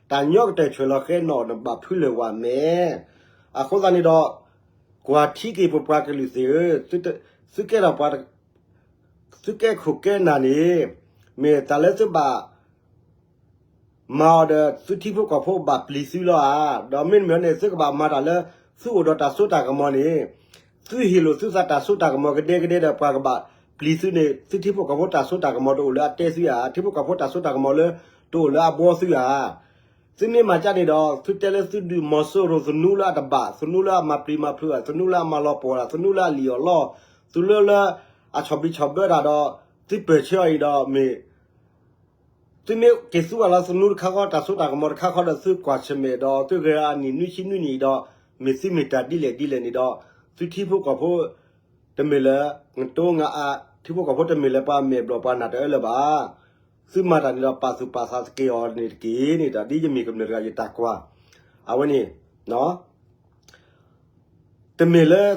တၢ်ညီကတၢၢ်ဆွဲၣ်လီၤဃဲနီၣ် နဘၣ်ဖုလၢၤဝဲမဲာ်, အဃိသတးန့ၣ်ဒီး ကွၢ်ထံက့ၤပပှၤကလုာ်သ့ၣ်ဧၢ, သုကဲထီၣ်ပှၤ သုကဲခိၣ်ကဲနၢ်န့ၣ် မ့ၢ်တၢ်လၢသုဘၣ် မၤအီၤဒီး သုထံဖိကီၢ်ဖိဘၣ်ပျံၤသုလီၤဧါ, ဒီးမ့တမ့ၢ်န့ၣ် သုကဘၣ်မၤတၢ်လၢ သုအိၣ်ဒီးတၢ်စိတၢ်ကမီၤန့ၣ်, သုဟ့ၣ်လိာ်သုသးတၢ်စိတၢ်ကမီၤကဒဲကဒဲဒီး ပှၤကဘၣ်ပျံၤသုန့ၣ် သုထံဖိကီၢ်ဖိတၢ်စိတၢ်ကမီၤတအိၣ်လၢအတဲသုဧါ, ထံဖိကီၢ်ဖိတၢ်စိတၢ်ကမီၤလၢ တအိၣ်လၢအဘှီသုဧါ. သုမ့ၢ်မၤကၢ်န့ၣ်ဒီး သုတဲလၢသုဒုးမီၤစိရိၤ သနူလၢအတဘၣ်, သနူလၢအမၤပျံၤမၤဖုးဧါ, သနူလၢအမၤလီၤပှီၢ်ဧါ, သနူလၢအလံၣ်အီၣ်လီ, သနူလၢအဆီၣ်ဘံၣ်ဆီၣ်ဘၢတၢ်ဒီး သုပၢၢ်ဆၢအီၤအံၤဒီးမ့ၢ် သုမ့ၢ်က့ၤသူအီၤလၢသနူတခါဃီ တၢ်စိတၢ်ကမီၤတခါဃီဒီး သုကွၢ်ဆၢၣ်မဲာ်ဒီး သုဂဲၤအနံၣ်နွံဆံနွံနံၣ်အံၤဒီး မ့ၢ်သုမ့ၢ်တၢ်ဒ်လဲၣ်ဒ်လဲၣ်န့ၣ်ဒီး သုထံဖိကီၢ်ဖိ တမ့ၢ်လၢ နတိငါအါ ထံဖိကီၢ်ဖိတမ့ၢ်လၢပှၤမဲာ်ဘျီၣ်ပှၤနၢ်တအၢလၢၤဘၣ်. သုမၤတၢ်န့ၣ်ဒီး ပာ်သူၣ်ပာ်သးသက့ၤအီၤန့ၣ်တက့ၢ်န့ၣ်ဒီး ဒ်ယမ့ၢ်ကမျၢၢ်တဂၤယတၢ်ကွၢ် အဝဲန့ၣ် တမ့ၢ်လၢ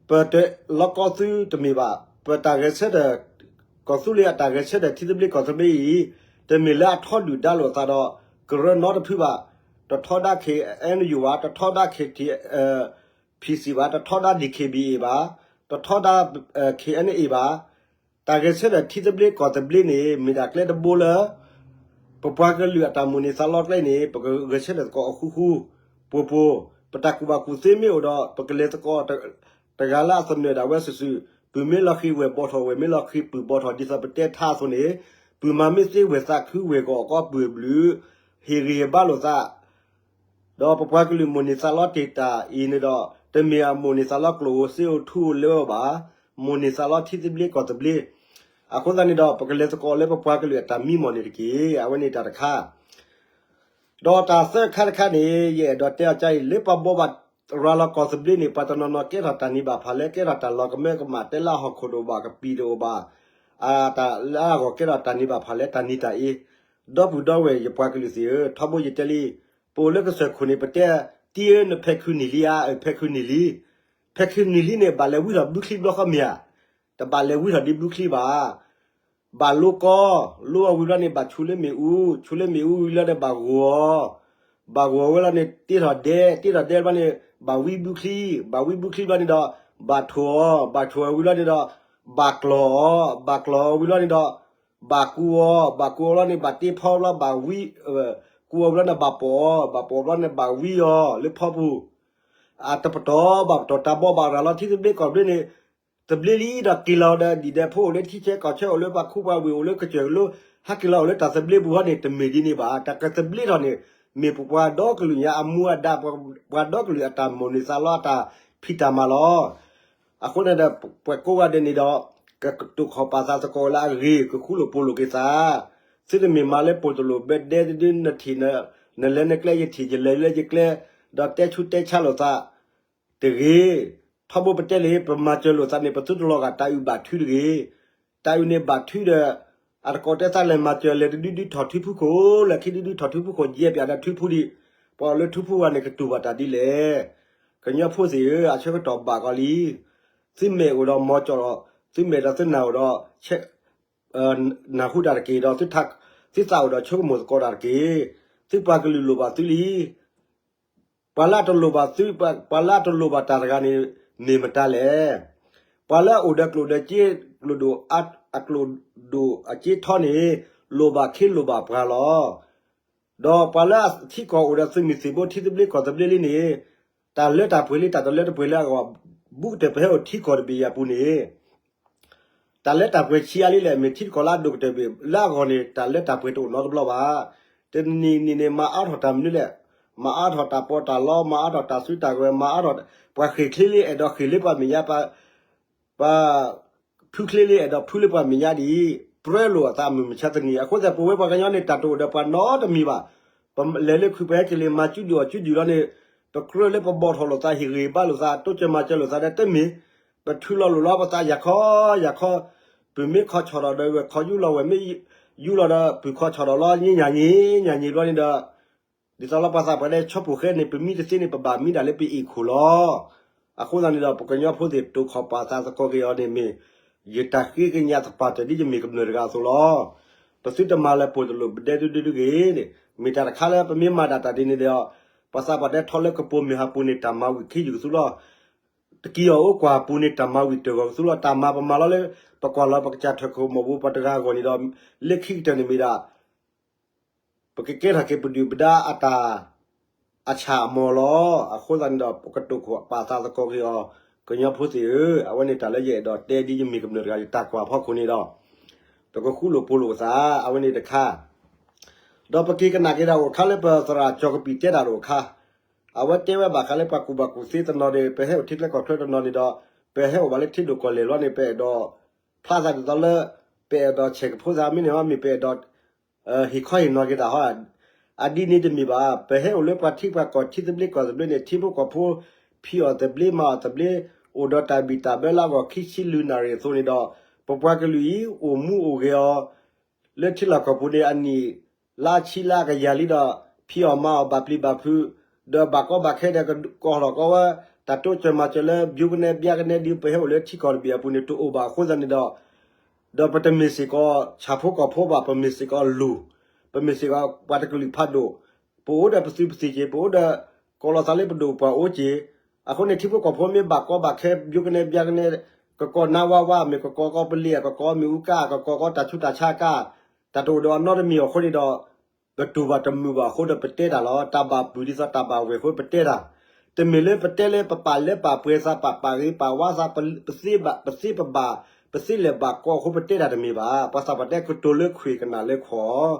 ပတလီကီသုတမ့ၢ်ဘၣ်. ပတၢ်ဂဲၤဆၢထၢၣ် ကီၢ်သူလ့ၤအတၢ်ဂဲၤဆၢထၢၣ် ထံသဘျ့ကီၢ်သဘျ့အံၤ တမ့ၢ်လၢအထီဒုၣ်ဒါလိာ်သးဒီး ကရၢနီတဖုဘၣ်. တထီဒါ KNU ဘၣ်, တထီဒါ KTPC ဘၣ်, တထီဒါ DKBA ဘၣ်, တထီဒါ KNA ဘၣ်. တၢ်ဂဲၤဆၢထၢၣ်ထံသဘျ့ကီၢ်သဘျ့န့ၣ် မ့ၢ်ဒၣ်ကျဲတဘိလၢ ပပှၤကလုာ်အတၢ်မိၣ်န့ၢ်သးလီကျဲန့ၣ် ပကဂဲၤဆၢထၢၣ်သကိးအီၤဃူဃူ ပှိၤပှိၤ, ပတၢ်ကူၣ်ဘၣ်ကူၣ်သ့မ့ၢ်အိၣ်ဒီး ပကလဲၤသကိးတဂၤလၢအသနၢၣ်ဒၣ်ဝဲစုာ်စုာ်, ပုၢ်မ့ၢ်လီၤဃံၤဝဲၢ်ဘီထီၣ် ဝဲၢ်မ့ၢ်လီၤဃံၤပုၢ်ဘီထီၣ် ဒ်သိးပတဲထါအသိးန့ၣ်, ပုၢ်မၤမ့ၢ်သ့ဝဲၢ်သးခုဝဲၢ်ဂီၢ်အကီပုၢ်အဘျုး, ဟ့ၣ်ဂံၢ်ဟ့ၣ်ဘါလိာ်သး ဒီးပပှၤကလုာ်မိၣ်န့ၢ်သးလီတ့ၢ်တၢ်အံၤန့ၣ်ဒီး တမ့ၢ်အမိၣ်န့ၢ်သးလီကျိၣ်ဧိၤစ့ဧိၤထူဧိၤလၢဧိၤဘၣ်, မိၣ်န့ၢ်သးလီထံသဘျ့ကီၢ်သဘျ့. အဃိသတးန့ၣ်ဒီး ပကလဲၤသကိးလၢပပှၤကလုာ်အတၢ်မံမီၢ်န့ၣ်တက့ၢ်. အဝဲန့ၣ်တၢ်တခါ ဒီးတၢ်သၢခါတခါန့ၣ် ယအဲၣ်ဒိးတဲအီၤကါအံၤ လၢပှၤဘိးဘၣ်ရၤလီၤကီၢ်သဘျ့န့ၣ် ပှၤတနီၤနီၤကဲထီၣ်တၢ်နံၤဘၣ်ဖးလဲၣ်, ကဲထီၣ်တၢ်လီၤကမၢကမၣ် တဲလၢအဟီၣ်ခိၣ်တအိၣ်ဘၣ်, ကပံာ်တအိၣ်ဘၣ်, အတၢ်လၢအဂီၢ်ကဲထီၣ်တၢ်နံၤဘၣ်ဖးလဲၣ် တၢ်နံၤတၢ်အ့. ဒီပုၢ်ဒီဝဲၢ်ယပှၤကလုာ်သ့ၣ်ဧၢ, ထီဘိယတဲလံ, ပအိၣ်လၢကစၢၢ်ခိၣ်န့ၣ် ပတဲတံၢ်ဧၢ နဖဲးခုနံၣ်လံဧါ, အဖဲးခုနံၣ်လံ, ဖဲးခုနံၣ်လံန့ၣ် ဘၣ်လဲၤဝံထီၣ်ဘုချံဘျီဃီမ့ၢ်ဧါ, တဘၣ်လဲၤဝံထီၣ်ဒ်ဘုချံဘၣ်. ဘၣ်လိကီ, လိအီၤဝံၤဘျီန့ၣ် ဘၣ်ဆူးလၢမ့ၣ်အူ, ဆူးလၢမ့ၣ်အူဝံၤလီၤန့ၣ် ဘၣ်ဂိၢ်အီၤ, ဘၣ်ဂိၢ်အီၤဝံၤလီၤန့ၣ် တ့ထီၣ်ဒဲ, တ့ထီၣ်ဒဲဘျီန့ၣ် ဘၣ်ဝံဘုချံ, ဘၣ်ဝံဘုချံဘျီန့ၣ်ဒီး ဘၣ်ထိၣ်အီၤ, ဘၣ်ထိၣ်အီၤဝံၤလီၤန့ၣ်ဒီး ဘၣ်ကျီၢ်အီၤ, ဘၣ်ကျီၢ်အီၤဝံၤလီၤန့ၣ်ဒီး ဘၣ်ကူအီၤ, ဘၣ်ကူအီၤလီၤန့ၣ် ဘၣ်တ့ဖီဘျီ ဘၣ်ဝံ, ကူအီၤဝံၤလီၤန့ၣ် ဘၣ်ပိာ်အီၤ, ဘၣ်ပိာ်ဘျီန့ၣ် ဘၣ်ဝံအီၤလၢဖီပူၤ. အတပတီၢ်ဘၣ်ပတီၢ် တၢ်ဘိးဘၣ်ရၤလီၤထံသဘျ့ကီၢ်သဘျ့န့ၣ် သဘျ့လံဒီးက့ၤလီၤဒီးဒံၣ်ဒီးဖိအိၣ်လၢထံဆဲးကီၢ်ဆဲး အိၣ်လၢပှၤခိၣ်ပှၤဝ့ၢ်အိၣ်လၢကစၢၢ်ကလိ ဟဲက့ၤလီၤအိၣ်လၢတၢ်သဘျ့ပူၤဟီန့ၣ် တမ့ၢ်ဒ်န့ၣ်ဘၣ်. တၢ်ကသဘျ့ထီၣ်န့ၣ် မ့ၢ်ပပှၤဒီကလုာ်ညါအမူအဒါ ပပှၤဒီကလုာ်အတၢ်မိၣ်န့ၢ်သးလီအတၢ်ဖံးတၢ်မၤလီၤ. အဃိန့ၣ်ဒီး ပှၤကိးဂၤဒဲးန့ၣ်ဒီး ကတိာ်ခီၣ်ပာ်သးသကိးလၢအဂ့ၤ ကဃူလိာ်ဖိးလိာ်က့ၤသး, သုတမ့ၢ်မၤလၢပှဲၤတလိာ်ဘၢဒဲတဒု နထံၣ် နလဲၤနကျဲ ယထံၣ် ယလဲၤလၢယကျဲ ဒီးတဲဆူးတဲဆါလိာ်သး တဂ့ၤ. ထီဘိပတဲလံ ပမၤစၢၤလိာ်သးန့ၣ် ပသုတလီၤဂာ်တၢ်အုၣ်ဘၣ်ထုတဂ့ၤ. တၢ်အုၣ်န့ၣ်ဘၣ်ထုဒီး အတကိးတဲသးလဲၤမၤစၢၤ လဲၤတဒုဒုထီၣ်ထူဖူခိၣ် လဲၤခံဒုဒုထီၣ်ထူဖူခိၣ် ယဲၢ်ပၠးဒီးထူဖူဒံး, ပှၤအိၣ်လၢထူဖူဂၤန့ၣ် ကတူၢ်ဘၣ်တၢ်ဒ်လဲၣ်. ကညီဖိသ့ၣ်ဧၢ, အဆၢကတီၢ်ဘၣ်ကီးလံ. သုမဲာ်အိၣ်ဒီးမီၤကၠီၣ်ဒီး သုမဲာ်ဒီးသုနၢ်အိၣ်ဒီး နၢ်ဟူတၢ်တက့ၢ်ဒီး သုသးအိၣ်ဒီးဆိကမိၣ်သကိးတၢ်တက့ၢ်. သုပှၤကလုာ်လိၣ်ဘၣ်သုလံ. ပှၤလၢအတလိၣ်ဘၣ်သု, ပှၤလၢအတလိၣ်ဘၣ်တၢ်တဂၤန့ၣ် မ့ၢ်မတၤလဲၣ်. ပှၤလၢအအိၣ်ဒီးကျိၣ်ဒီးစ့, ကျိၣ်ဒိၣ်, အကျိၣ်ဒိၣ်အစ့ထီန့ၣ် လိၣ်ဘၣ်ခ့လိၣ်ဘၣ်ပှၤလီၤ. ဒီးပှၤလၢအထံကီၢ်အိၣ်ဒီးသုးမုၢ်သံၣ်ဘိ ထံသဘျ့ကီၢ်သဘျ့လံန့ၣ် တၢ်လၢတၢ်ပှဲၤလံ တၢ်တလၢတပှဲၤလၢအဂီၢ် ဘူးကတၢၢ်ပဟဲအိၣ်ထံကီၢ်တဘ့ၣ်အံၤအပူၤန့ၣ် တၢ်လၢတၢ်ပှဲၤဆံးအါလံလဲၣ် မ့ၢ်ထံတကီၢ်လၢအဒိၣ်ကတၢၢ်ဘ့ၣ် လၢအဂီၢ်န့ၣ် တၢ်လၢတၢ်ပှဲၤတအိၣ်နီတဘျီဘၣ်. တနံၤနံၤန့ၣ် မၤအါထီၣ်တၢ်မနုၤလဲၣ်, မၤအါထီၣ်တၢ်ပီးတၢ်လီ မၤအါထီၣ်တၢ်စုတၢ်ကဝဲၤ မၤအါထီၣ် ပှၤဃ့ၢ်ချ့လံအဲၣ်ဒိးဃ့ၢ်လၢပှၤမဲာ်ညါ ပှၤဖုချ့လံအဲၣ်ဒိးဖုလၢပှၤမဲာ်ညါဒ်အံၤ ပြၢလိာ်အသးမုၢ်မဆါတနံၤ အဃိသတး ပဝဲပှၤကညီန့ၣ် တၢ်တအိၣ်ဒီးပှၤနီတမံၤဘၣ်. ပလဲၤလၢခုးပဟဲက့ၤလံ မၤစုဒုၣ်အီၣ်စုဒုၣ်လီၤန့ၣ် ပကြၢးလၢပဘီၣ်ထီၣ်လိာ်သး ဟ့ၣ်ဂံၢ်ဘါလိာ်သး တိစၢၤမၤစၢၤလိာ်သးဒီး တမ့ၢ် ပထုးလီၤလိာ်လီၤပသး ယၤခီယၤခီ ပုၢ်မ့ၢ်ခီဆီၣ်ဒီး ဝဲၢ်ခီယူလီၤ ဝဲၢ်မ့ၢ်ယူလီၤဒီး ပုၢ်ခီဆီၣ်ဒီးလီၤ ညါညါညါညါဘျီန့ၣ်ဒီး ဒ်သိးလၢပှၤသးပှၢ်တဲ ဆီၣ်ဖိၣ်ဃဲန့ၣ် ပမံတသ့န့ၣ် ပဘၣ်မံဒၣ်လၢပအ့ၣ်ခိၣ်လီၤ. အဃိသတးန့ၣ်ဒီး ပကညီဖိသ့ၣ် တိာ်ခီၣ်ပာ်သးသကိးက့ၤအီၤန့ၣ်မ့ၢ် ယတၢ်ဃ့ကညးသပှၢ်တၢၢ်ဒ်ယမ့ၢ်ကမျၢၢ်တဂၤအသိးလီၤ. ပသုတမၤလၢပှဲၤတလိာ်ဘၣ်ဒဲဒုဒုဒုဂ့ၤန့ၣ် မ့ၢ်တၢ်တခါလၢပမ့ၢ်မၤဒၣ်တၢ်ဒ်န့ၣ်ဒီး ပှၤသးပှၢ်တဲထီလၢကပိာ်မုၣ်ဟးပူၤန့ၣ် တၢ်မၤဝံၤခံယုၢ်ကသူလီၤ. တကံၢ်အီၤအိၣ်ကွၢ်ပူၤန့ၣ် တၢ်မၤဝံၤတၢၢ်ဂီၤကသူလီၤ. တၢ်မၤပမၤလီၤလၢ ပကွၢ်လီၤပကစၢ်ထၢၣ်ခိၣ်မီၣ်ဘိပှၤတဂၤအဂီၢ်န့ၣ်ဒီး လၢခံကတၢၢ်န့ၣ်မ့ၢ်ဒၣ် ပကကဲထီၣ်က့ၤပဒုၣ်ပဒါအတၢ် အဆၣ်အမီၤလီၤ. အဃိသတးန့ၣ်ဒီး ပကတိာ်ခီၣ်ပာ်သးသကိးက့ၤအီၤ ကညီဖိသ့ၣ်ဧၢ, အဝဲန့ၣ်တၢ်လၢယအဲၣ်ဒိးတဲဒ်ယမ့ၢ်ကမျၢၢ်တဂၤ ယတၢ်ကွၢ်ဖီခိၣ်န့ၣ်ဒီး ပကဃူလိာ်ဖိးလိာ်သး အဝဲန့ၣ်တခါ ဒီးပက့ၤကနၣ်က့ၤဒၣ်အိၣ်ခါလၢပသရၣ်ကၠီၤကပံာ်တဲတၢ်တအိၣ်ခါ, အဝဲတဲဝဲဘၣ်ဃးလၢပှၤကူၣ်ဘၣ်ကူၣ်သ့တနီၤန့ၣ် ပဟဲအိၣ်ထံချၢကီၢ်ချၢတနီၤန့ၣ်ဒီး ပဟဲအိၣ်ဘၣ်လၢထံဒိၣ်ကီၢ်လဲၢ်လီၤန့ၣ် ပအဲၣ်ဒိး ဖျါသးဒ်သိးလၢ ပအဲၣ်ဒိးဆဲးကဖိသးမ့ၢ်န့ၣ် မ့ၢ်ပအဲၣ်ဒိး ဟ့ၣ်ခီဟ့ၣ်နီၤက့ၤတၢ်ဟီ, အဒ်န့ၣ်တမ့ၢ်ဘၣ်. ပဟဲအိၣ်လၢပှၤထံပှၤကီၢ်ထံသဘျ့ကီၢ်သဘျ့န့ၣ် ထံဖိကီၢ်ဖိ ဖံးအီၣ်သဘျ့မၤအီၣ်သဘျ့ အိၣ်ဒီးတၢ်ဘံၣ်တၢ်ဘၢလၢအဂီၢ်ခံဆံလွံၢ်နၣ်ရံၣ်အသိးန့ၣ်ဒီး ပပှၤကလုာ်အံၤ အိၣ်မူအိၣ်ဂဲၤအီၤ လၢထံလီၢ်ကီၢ်ပူၤန့ၣ် အနံၣ်လါဆံလါကယၤလံဒီး ဖံးအီၣ်မၤအီၣ်ဘၣ်ပျံၤဘၣ်ဖုး ဒီးဘၣ်ကီဘၣ်ခဲဒီး ကကိးထီၣ်ကီဝဲ တၢ်တိစၢၤမၤစၢၤလၢ ဘျူကနဲဘျါကနဲ ဒ်ပဟဲအိၣ်လၢထံကီၢ်တဘ့ၣ်အပူၤန့ၣ် တအိၣ်ဘၣ်အဃိသတးန့ၣ်ဒီး ဒီးပတမ့ၢ်စ့ၢ်ကီး ဆၣ်ဖိကီၢ်ဖိဘၣ်, ပမ့ၢ်စ့ၢ်ကီးလူၤ, ပမ့ၢ်စ့ၢ်ကီးပှၤတကလုာ်ဖးဒိၣ်, ပအိၣ်ဒီးပသုးပသံၣ်က့ၤ, ပအိၣ်ဒီး ကိးလီၤသးလၢပဒိၣ်ပှၤအိၣ်က့ၤ, အဃိန့ၣ် ထံဖိကီၢ်ဖိမ့ၢ်ဘၣ်ကီဘၣ်ခဲ ဘျူကနဲဘျါကနဲ, ကကိးနါဝါဝါ မ့ၢ်ကကိးကီပလ့ၤ ကကိးမ့ၣ်အူကါ ကကိးကီတၢ်ဆူးတၢ်ဆါကါ, တၢ်တအိၣ်ဒီးအနီတမံၤအဃိန့ၣ်ဒီး ပတူၢ်ဘၣ်တမုာ်ဘၣ်အဃိဒီးပတဲတၢ်လီၤ. တၢ်ဘၣ်ပုၢ်ဒ်သိးတၢ်ဘၣ်ဝဲၢ်အဃိပတဲတၢ်, တမ့ၢ်လၢပတဲလၢပပာ်လၢပာ်ပှဲၤသး ပပာ်ဂ့ၤပာ်ဝါသး ပသ့ပဘၣ် ပသ့လဲၤဘၣ်ကီအဃိပတဲတၢ်တမ့ၢ်ဘၣ်. ပှၤသးပှၢ်တဲကတိၤလၢခွံၣ်ကနၣ်လၢခွီၣ်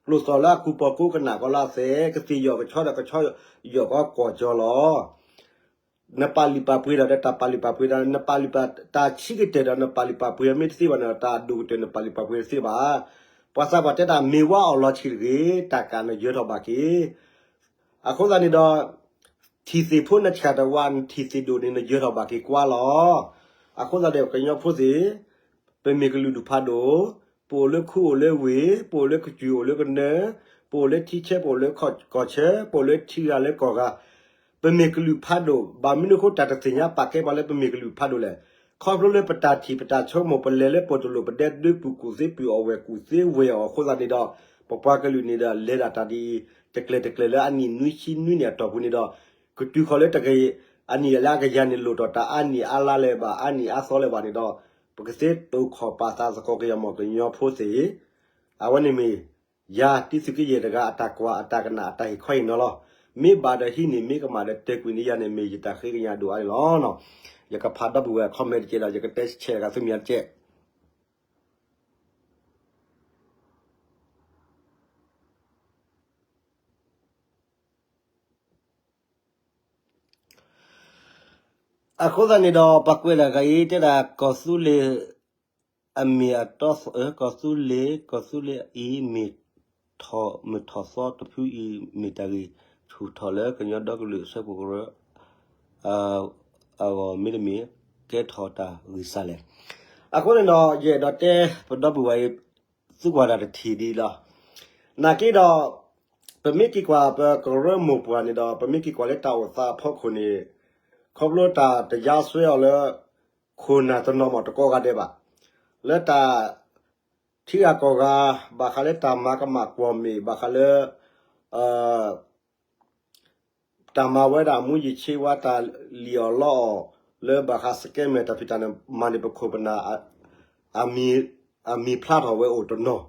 ကျိသီၣ်လၢအကူပီၤကိကနၣ်ကီလၢအသဲး ကသ့ၣ်ယီၢ်ကဆီဒီးကဆီယီၢ်ကီကွီၢ်ကၠီလီၤ. နပာ်လုၢ်ပာ်ပှ့ၤဒီး တၢ်ပာ်လုၢ်ပာ်ပှ့ၤဒီး နပာ်လုၢ်ပာ်တၢ်ဆံးကတၢၢ်ဒီး နပာ်လုၢ်ပာ်ပှ့ၤမ့ၢ်တသ့ဘၣ်န့ၣ်ဒီး တၢ်အဒိၣ်ကတၢၢ်နပာ်လုၢ်ပာ်ပှ့ၤတသ့ဘၣ်. ပှၤသးပှၢ်တဲတၢ်မ့ၢ်ဝါအီၣ်လီၤဆံးတဂ့ၤ တၢ်ကးနယၢၤထီၣ်ဘၣ်က့ၤ အဃိသတးန့ၣ်ဒီး ထံၣ်သ့ၣ်ဖိနဆှၢတဝါ နထံၣ်သ့ၣ်ဒိၣ်န့ၣ် နယၢၤထီၣ်ဘၣ်က့ၤကွၢ်လီၤ. အဃိသတးဒီး ကညီဖိသ့ၣ် ပမ့ၢ်ကလုာ်ဒူၣ်ဖးဒိၣ်, ပအိၣ်လၢခူအိၣ်လၢဝ့ၢ်, ပအိၣ်လၢကစၢၢ်အိၣ်လၢကနၢ, ပအိၣ်လၢထံဆၢ ပအိၣ်လၢကီၢ်ဆၢ, ပအိၣ်လၢထံဂၤလၢကီၢ်ဂၤ, ပမ့ၢ်ကလုာ်ဖးဒိၣ် ဘၣ်မနုၤအဃိတၢ်တသ့ၣ်ညါပာ်ကဲပှၤလၢပမ့ၢ်ကလုာ်ဖးဒိၣ်လဲၣ်. ခီဖျိလၢပတၢ်ထံၣ်ပတၢ်ဆိကမိၣ် ပလဲၤလၢပီၢ်တလိၣ် ပဒဲဒၢပူၤကူၣ်သ့ပူၤအီၣ်ဝဲၢ်ကူၣ်သ့ဝဲၢ်အီၣ်အဃိသတးန့ၣ်ဒီး ပပှၤကလုာ်န့ၣ်ဒီး လဲၤဒၣ်တၢ်ဒ်အံၤ တကျဲၤတကျဲၤလၢအနံၣ်နွံဆံနွံနံၣ်အတီၢ်ပူၤန့ၣ်ဒီး ကတုၤခီၣ်လၢတကယၤ အနံၣ်လၢအကယၤန့ၣ် လိၣ်ထီၣ်တၢ်အါနံၣ်အါလါလၢၤဘၣ် အါနံၣ်အါသီလၢၤဘၣ်န့ၣ်ဒီး ပကသ့တိာ်ခီၣ်ပာ်သးသကိးက့ၤယမီၢ်ကညီဖိသ့ၣ် အဝဲန့ၣ်မ့ၢ် ယၤတံသုးက့ယဲၢ်တဂၤအတၢ်ကွၢ်အတၢ်ကနၣ်အတၢ်ဟ့ၣ်ခီဟ့ၣ်နီၤလီၤ. မ့ၢ်ဘၣ်ဒီးဟံးန့ၢ် မ့ၢ်ကမၣ်ဒီးတဲကွံာ်န့ၢ်ယၤန့ၣ် မ့ၢ်ယတၢ်ဃ့ကညးဒိၣ်အါန့ၣ်လီၤ. ယကဖးဒီပုၢ်ဝဲၢ် comment တကဲဒီး ယကတဲဆဲးတဂၤသုမံၤတကဲ အဃိသတးန့ၣ်ဒီး ပှၤကွဲးလၢဂၤအံၤ တဲဒၣ်ကီၢ်သူလ့ၤ အမ့ၢ်အတီ ကီၢ်သူလ့ၤ ကီၢ်သူလ့ၤအံၤမ့ၢ် မ့ၢ်ထီၣ်သီတဖုအံၤ မ့ၢ်တၢ်ဂ့ၢ်ဆူၣ်ထီၣ်လၢကညီဒီကလုာ်အဆၢပူၤကရၢ အဂီၢ်မ့တမ့ၢ် ကဲထီၣ်တၢ်ဂံၢ်စၢ်လဲၣ်. အဃိန့ၣ်ဒီး ယအဲၣ်ဒိးတဲပဒီပုၢ်ဝဲၢ်အံၤ သုကွၢ်တၢ်တထံၣ်ဒ်လီၤ. နာ်က့ဒီး ပမ့ၢ်က့ၤကွၢ်ပကရၢမိၢ်ပှၢ်န့ၣ်ဒီး ပမ့ၢ်က့ၤကွၢ်လၢတၢ်အိၣ်သးအဖီခိၣ်န့ၣ် ခီဖျိတၢ်တယါစွဲအီၤလၢ ခိၣ်နၢ်တနီၤမ့ၢ်တကိးဂၤဒဲးဘၣ်. လၢတၢ် ထံဂၤကီၢ်ဂၤ ဘၣ်ဃးလၢတၢ်မၤကမၣ်ကွီၢ်မ့ၢ် ဘၣ်ဃးလၢ တၢ်မၤဝဲဒၣ်မူးယစ်ဆေးဝါး တၢ်လံၣ်အီၣ်လီအီၣ် လၢဘၣ်ဃး scammer တၢ်ဖံးတၢ်မၤန့ၣ် ပခိၣ်ပနၢ် အမံၤဖျါထီၣ်ဝဲအိၣ်တနီၤ,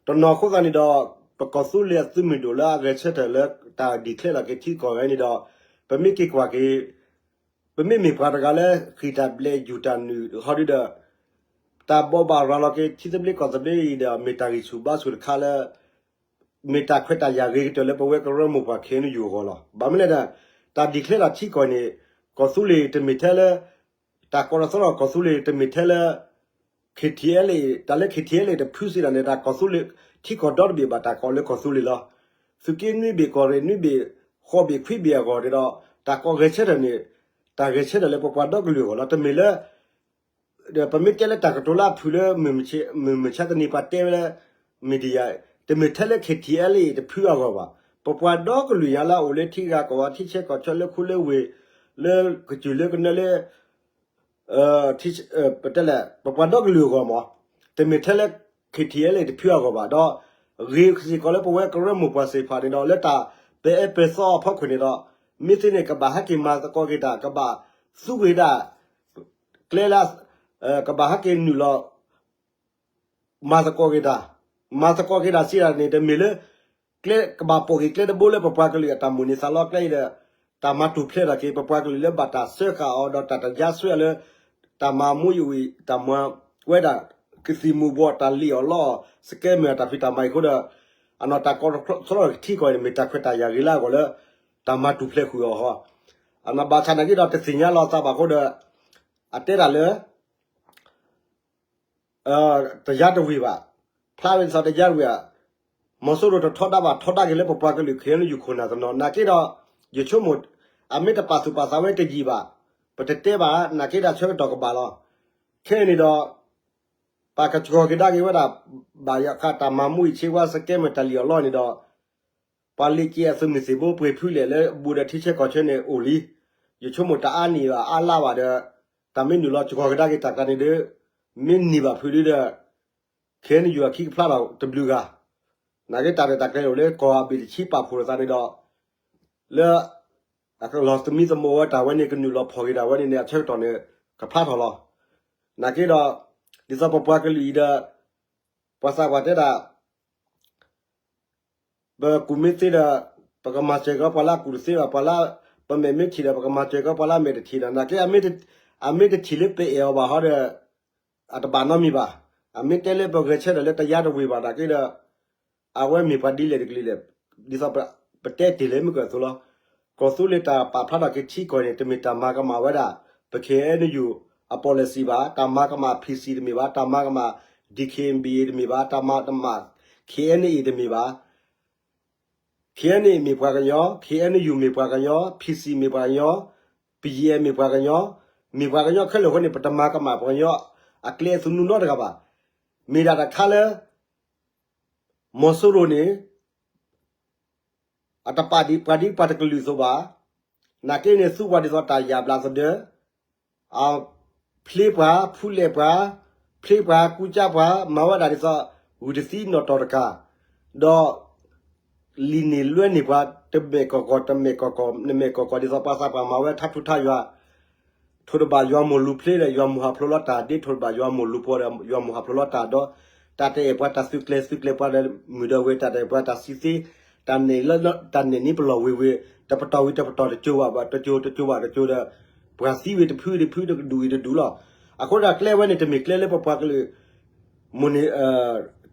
တနီၤအဃိသတးန့ၣ်ဒီး ပကီၢ်သူလ့ၤအသုးမုၢ်ဒိၣ်လၢအဂဲၤဆၢထၢၣ်လၢတၢ် declare လီၤက့ၤထံကီၢ်ဂၤန့ၣ်ဒီး ပမ့ၢ်က့ၤကွၢ်က့ၤ ပမ့မ့ၢ်ပှၤတဂၤလၢဃ့ၢ်တၢ်ဘျဲးယူၢ်တၢ်နုာ်ဟီဒုဒီး တၢ်ဘိးဘၣ်ရၤလီၤက့ၤထံသဘျ့ကီၢ်သဘျ့အံၤဒီး မ့ၢ်တၢ်ဂံၢ်ဆူၣ်ဘါဆူၣ်တခါလၢ မ့ၢ်တၢ်ခွဲးတၢ်ယာ်ဂ့ၤကတၢၢ်လၢပဝဲကရၢမိၢ်ပှၢ် ခ့ၣ်အဲၣ်ယူၣ် အဂီၢ်လီၤ. ဘၣ်မနုၤလဲၣ်ဒီး တၢ် declare လီၤထံကီၢ်န့ၣ် ကီၢ်သူလ့ၤတမ့ၢ်ထဲလၢ တၢ်ကီတသီထီၣ် ကီၢ်သူလ့ၤတမ့ၢ်ထဲလၢ KTLA တၢ်လၢ KTLA တဖုစ့ၢ်တၢ်န့ၣ် တၢ်ကီၢ်သူလ့ၤ ထံကီၢ်ဒီတဘ့ၣ်ဘၣ် တၢ်ကီၢ်လၢကီၢ်သူလ့ၤလီၤ. သုးက့နွံဘ့ၣ် ကီၢ်ရ့ၣ်နွံဘ့ၣ် ဃိးဘ့ၣ်ခွံဘ့ၣ်အဂီၢ်န့ၣ်ဒီး တၢ်ကီၢ်ဂဲၤဆၢထၢၣ်န့ၣ် တၢ်ဂဲၤဆၢထၢၣ်လၢပပှၤဒီကလုာ်အဂီၢ်လီၤ. တမ့ၢ်လၢ ဒီးပမ့ၢ်တဲလၢတၢ်ကတိၤလၢအဖုၣ်လၢ မုၢ်မဆါတနံၤပှၤတဲဝဲလၢ media တမ့ၢ်ထဲလၢ KTLA တဖုအဂီၢ်ဘၣ်. ပပှၤဒီကလုာ်ညါလၢအအိၣ်လၢထံဂၤကီၢ်ဂၤ ထံဆၢကီၢ်ဆၢ လၢခူလၢဝ့ၢ် လၢကစၢၢ်လၢကနၢလၢ ပတဲလဲၣ် ပပှၤဒီကလုာ်အဂီၢ်မး တမ့ၢ်ထဲလၢ KTLA တဖုအဂီၢ်ဘၣ်ဒီး ဂ့ၤစ့ၢ်ကီးလၢပဝဲကရၢမိၢ်ပှၢ်သ့ၣ်တဖၣ်န့ၣ်ဒီး လၢတၢ်ပအဲပၢၤသီအဖီခိၣ်န့ၣ်ဒီး မ့ၢ်သ့န့ၣ် ကဘၣ်ဟဲက့ၤမၤသကိးက့ၤတၢ် ကဘၣ်သူက့ၤဒၣ် ကျဲလၢ ကဘၣ်ဟဲက့ၤနုာ်လီၤ မၤသကိးက့ၤတၢ်, မၤသကိးက့ၤတၢ်စံးဒၣ်န့ၣ် တမ့ၢ်လၢ ကျဲကဘၣ်ပိာ်က့ၤကျဲတဘိလၢပပှၤကလုာ်အတၢ်မိၣ်န့ၢ်သးလီကျဲအံၤဒီး တၢ်မၤတူၢ်ဖျဲးထီၣ်က့ၤ ပပှၤကလုာ်လၢဘၣ်တၢ်စၢဃာ်အီၤဒီးတၢ်တယါစွဲအီၤလၢ တၢ်မၤမူယဝံၤ တၢ်မၤဝဲဒၣ် ကသံၣ်မူၤဘှီး တၢ်လံၣ်အီၣ်လီအီၣ် scammer တၢ်ဖံးတၢ်မၤအံၤအဃိဒီး အနီၢ်တၢ်ကီတသီထီၣ်ထံကီၢ်န့ၣ် မ့ၢ်တၢ်ခွဲးတၢ်ယာ်ဂ့ၤလၢအဂီၢ်လၢ တၢ်မၤတူၢ်ဖျဲးဃုာ်အီၤဟီ အနီၢ်ဘၣ်ဆၣ်နာ်က့ဒီးတသ့ၣ်ညါလီၤသးဘၣ်အဃိဒီး အတဲတၢ်လၢ တယါတဝ့ၢ်ဘၣ်, ဖျါဝဲဒ်သိးတယါတဝ့ၢ်ဧါ, မီၤစိရိၤတထီဒါဘၣ် ထီဒါက့ၤလၢပပှၤကလုာ် ခ့ၣ်အဲၣ်ယူၣ် ခိၣ်နၢ်တနီၤ နာ်က့ဒီး ယဆိကမိၣ် အမ့ၢ်တပာ်သူၣ်ပာ်သးဝဲတယံာ်ဘၣ်, ပတတဲဘၣ် နာ်က့ဒီးဆၢကတီၢ်ကဘၣ်လီၤ. ခဲအံၤန့ၣ်ဒီး ပကစှီၤက့ၤဒါက့ၤဝဲဒၣ် ဘၣ်ဃးတၢ်မၤမူအံၤ ဆ့ဝါ scammer တၢ်လံၣ်အီၣ်လီအီၣ်န့ၣ်ဒီး ပှၤလ့ၤက့ၤအသုးမုၢ်သံၣ်ဘိပှ့ၤဖုလဲၣ်လၢ ဘူးဒီးထံဆၢကီၢ်ဆၢန့ၣ် အိၣ်လံ. ယဆိကမိၣ်တအါနံၣ်ဘၣ်အါလါဘၣ်ဒီး တၢ်မ့ၢ်နုာ်လီၤစှီၤကဒါက့ၤတၢ်ကျါန့ၣ်ဒီး မ့ၢ်နံၤဘၣ်ဖုးဒီး ခ့ၣ်အဲၣ်ယူၣ် အခံကဖျါထီၣ်တဘျုးဂၤ, နာ်က့တၢ်ရဲၣ်တၢ်ကျဲၤအိၣ်လၢကီၢ်အဘ့ၣ်တဆံပာ်ဖှိၣ်လိာ်သးန့ၣ်ဒီး လၢ အကလီၤသမံသမိးဝဲတၢ်ဝဲန့ၣ် ကနုာ်လီၤဖီၣ်က့ၤတၢ်ဝဲန့ၣ်န့ၣ် အဆၢကတီၢ်န့ၣ် ကဖျါထီၣ်လီၤ. နာ်က့ဒီး ဒ်သိးပပှၤကလုာ်အံၤဒီး ပှၤသးပှၢ်တဲဒၣ် ပကူၣ်မ့ၢ်သ့ဒီး ပကမၤစၢၤက့ၤပှၤလၢအကူၣ်တသ့ဘၣ်, ပှၤလၢ ပမဲာ်မ့ၢ်ထံၣ်ဒီး ပကမၤစၢၤက့ၤပှၤလၢအမဲာ်တထံၣ်ဒီး နာ်က့ အမ့ၢ်တထံၣ်လၢပအဲၣ်အီၤဘၣ်ဟီဒီး အတဘၣ်နီတမံၤဘၣ်. အမ့ၢ်တဲလၢပဂဲၤဆၢထၢၣ်လၢတယါတဝ့ၢ်ဘၣ် နာ်က့ဒီး အဝဲမ့ၢ်ပှၤဒ်လဲၣ်တကလုာ်လဲၣ်, ဒ်သိးပတဲတ့ၢ်လၢမုၢ်ကၢၢ်အသိးလီၤ. ကီၢ်သူလ့ၤတၢ်ပာ်ဖျါထီၣ်က့ၤထံကီၢ်န့ၣ် တမ့ၢ်တၢ်မၤကမၣ်ဝဲဒၣ် ပ ခ့ၣ်အဲၣ်ယူၣ် အ policy ဘၣ်, တၢ်မၤကမၣ် ဖံၣ်စံၣ် တမ့ၢ်ဘၣ်, တၢ်မၤကမၣ် ဒံၣ်ခ့ၣ်ဘံၣ်အ့ၣ် တမ့ၢ်ဘၣ်, တၢ်မၤကမၣ် ခ့ၣ်အဲၣ်ယူၣ်အ့ၣ် တမ့ၢ်ဘၣ်. ခ့ၣ်အဲၣ်ယူၣ် မ့ၢ်ပှၤကညီ, ခ့ၣ်အဲၣ်ယူၣ် မ့ၢ်ပှၤကညီ, ဖံၣ်စံၣ် မ့ၢ်ပှၤကညီ, ပယဲၢ် မ့ၢ်ပှၤကညီ, မ့ၢ်ပှၤကညီခဲလၢာ်အဃိန့ၣ် ပတမၤကမၣ်ပှၤကညီအကျဲအသနူနီတဂၤဘၣ်. မ့ၢ်ဒၣ်တၢ်တခါလၢ မီၤစိရိၤန့ၣ် အတပာ်ဒံးပှၤဒ်ပှၤတကလုာ်အသိးဘၣ်. နာ်က့န့ၣ် သူပှၤဒ်သိးတၢ်ယၣ်ဘျးသဒၢ, အဖျ့ပှၤ ဖူလဲၣ်ပှၤ, ဖျ့ပှၤ ကူကၠါပှၤ မၤဝဲဒၣ်ဒ်သိး ဂုၢ်တသံနီၣ်တီၢ်တကၢ်, ဒီး လံၣ်န့ၢ်လွဲန့ၢ်ပှၤ တမဲာ်ကီၢ်ကီၢ် တမဲာ်ကီၢ်ကီၢ် နမဲာ်ကီၢ်ကီၢ် ဒ်သိးပှၤသးပှၢ်မၤဝဲထါထူထါယွၤ ထိၣ်တဘၣ်ယွၤမိၢ်လူၤဖျ့ဒီး ယွၤမိၢ်ဟးဖျိးလီၤတၢ် ဒ်ထိၣ်တဘၣ်ယွၤမိၢ်လူၤပှီၤဒီး ယွၤမိၢ်ဟးဖျိးလီၤတၢ်ဒီး တၢ်တအဲၣ်ပှၤတၢ်သုးကျဲၤ သုးကျဲၤပှၤဒီး မုၢ်ဒီးဝဲတၢ်တအဲၣ်ပှၤတၢ်စံးသ့ တၢ်နဲၣ်လၢ တၢ်နဲၣ်န့ၢ်ပလီၢ်ဝ့ၤဝ့ၤ တပတီၢ်ဝံၤတပတီၢ် တကၠိဘၣ်တကၠိ တကၠိဘၣ်တကၠိဒီး ပှၤသံဝံၤတဖုတဖု တဒူၣ်ဝံၤတဒူၣ်လီၤ. အဃိဒီးကျဲဝဲန့ၣ် တမ့ၢ်ကျဲလၢပပှၤကလုာ် မိၣ်န့ၢ်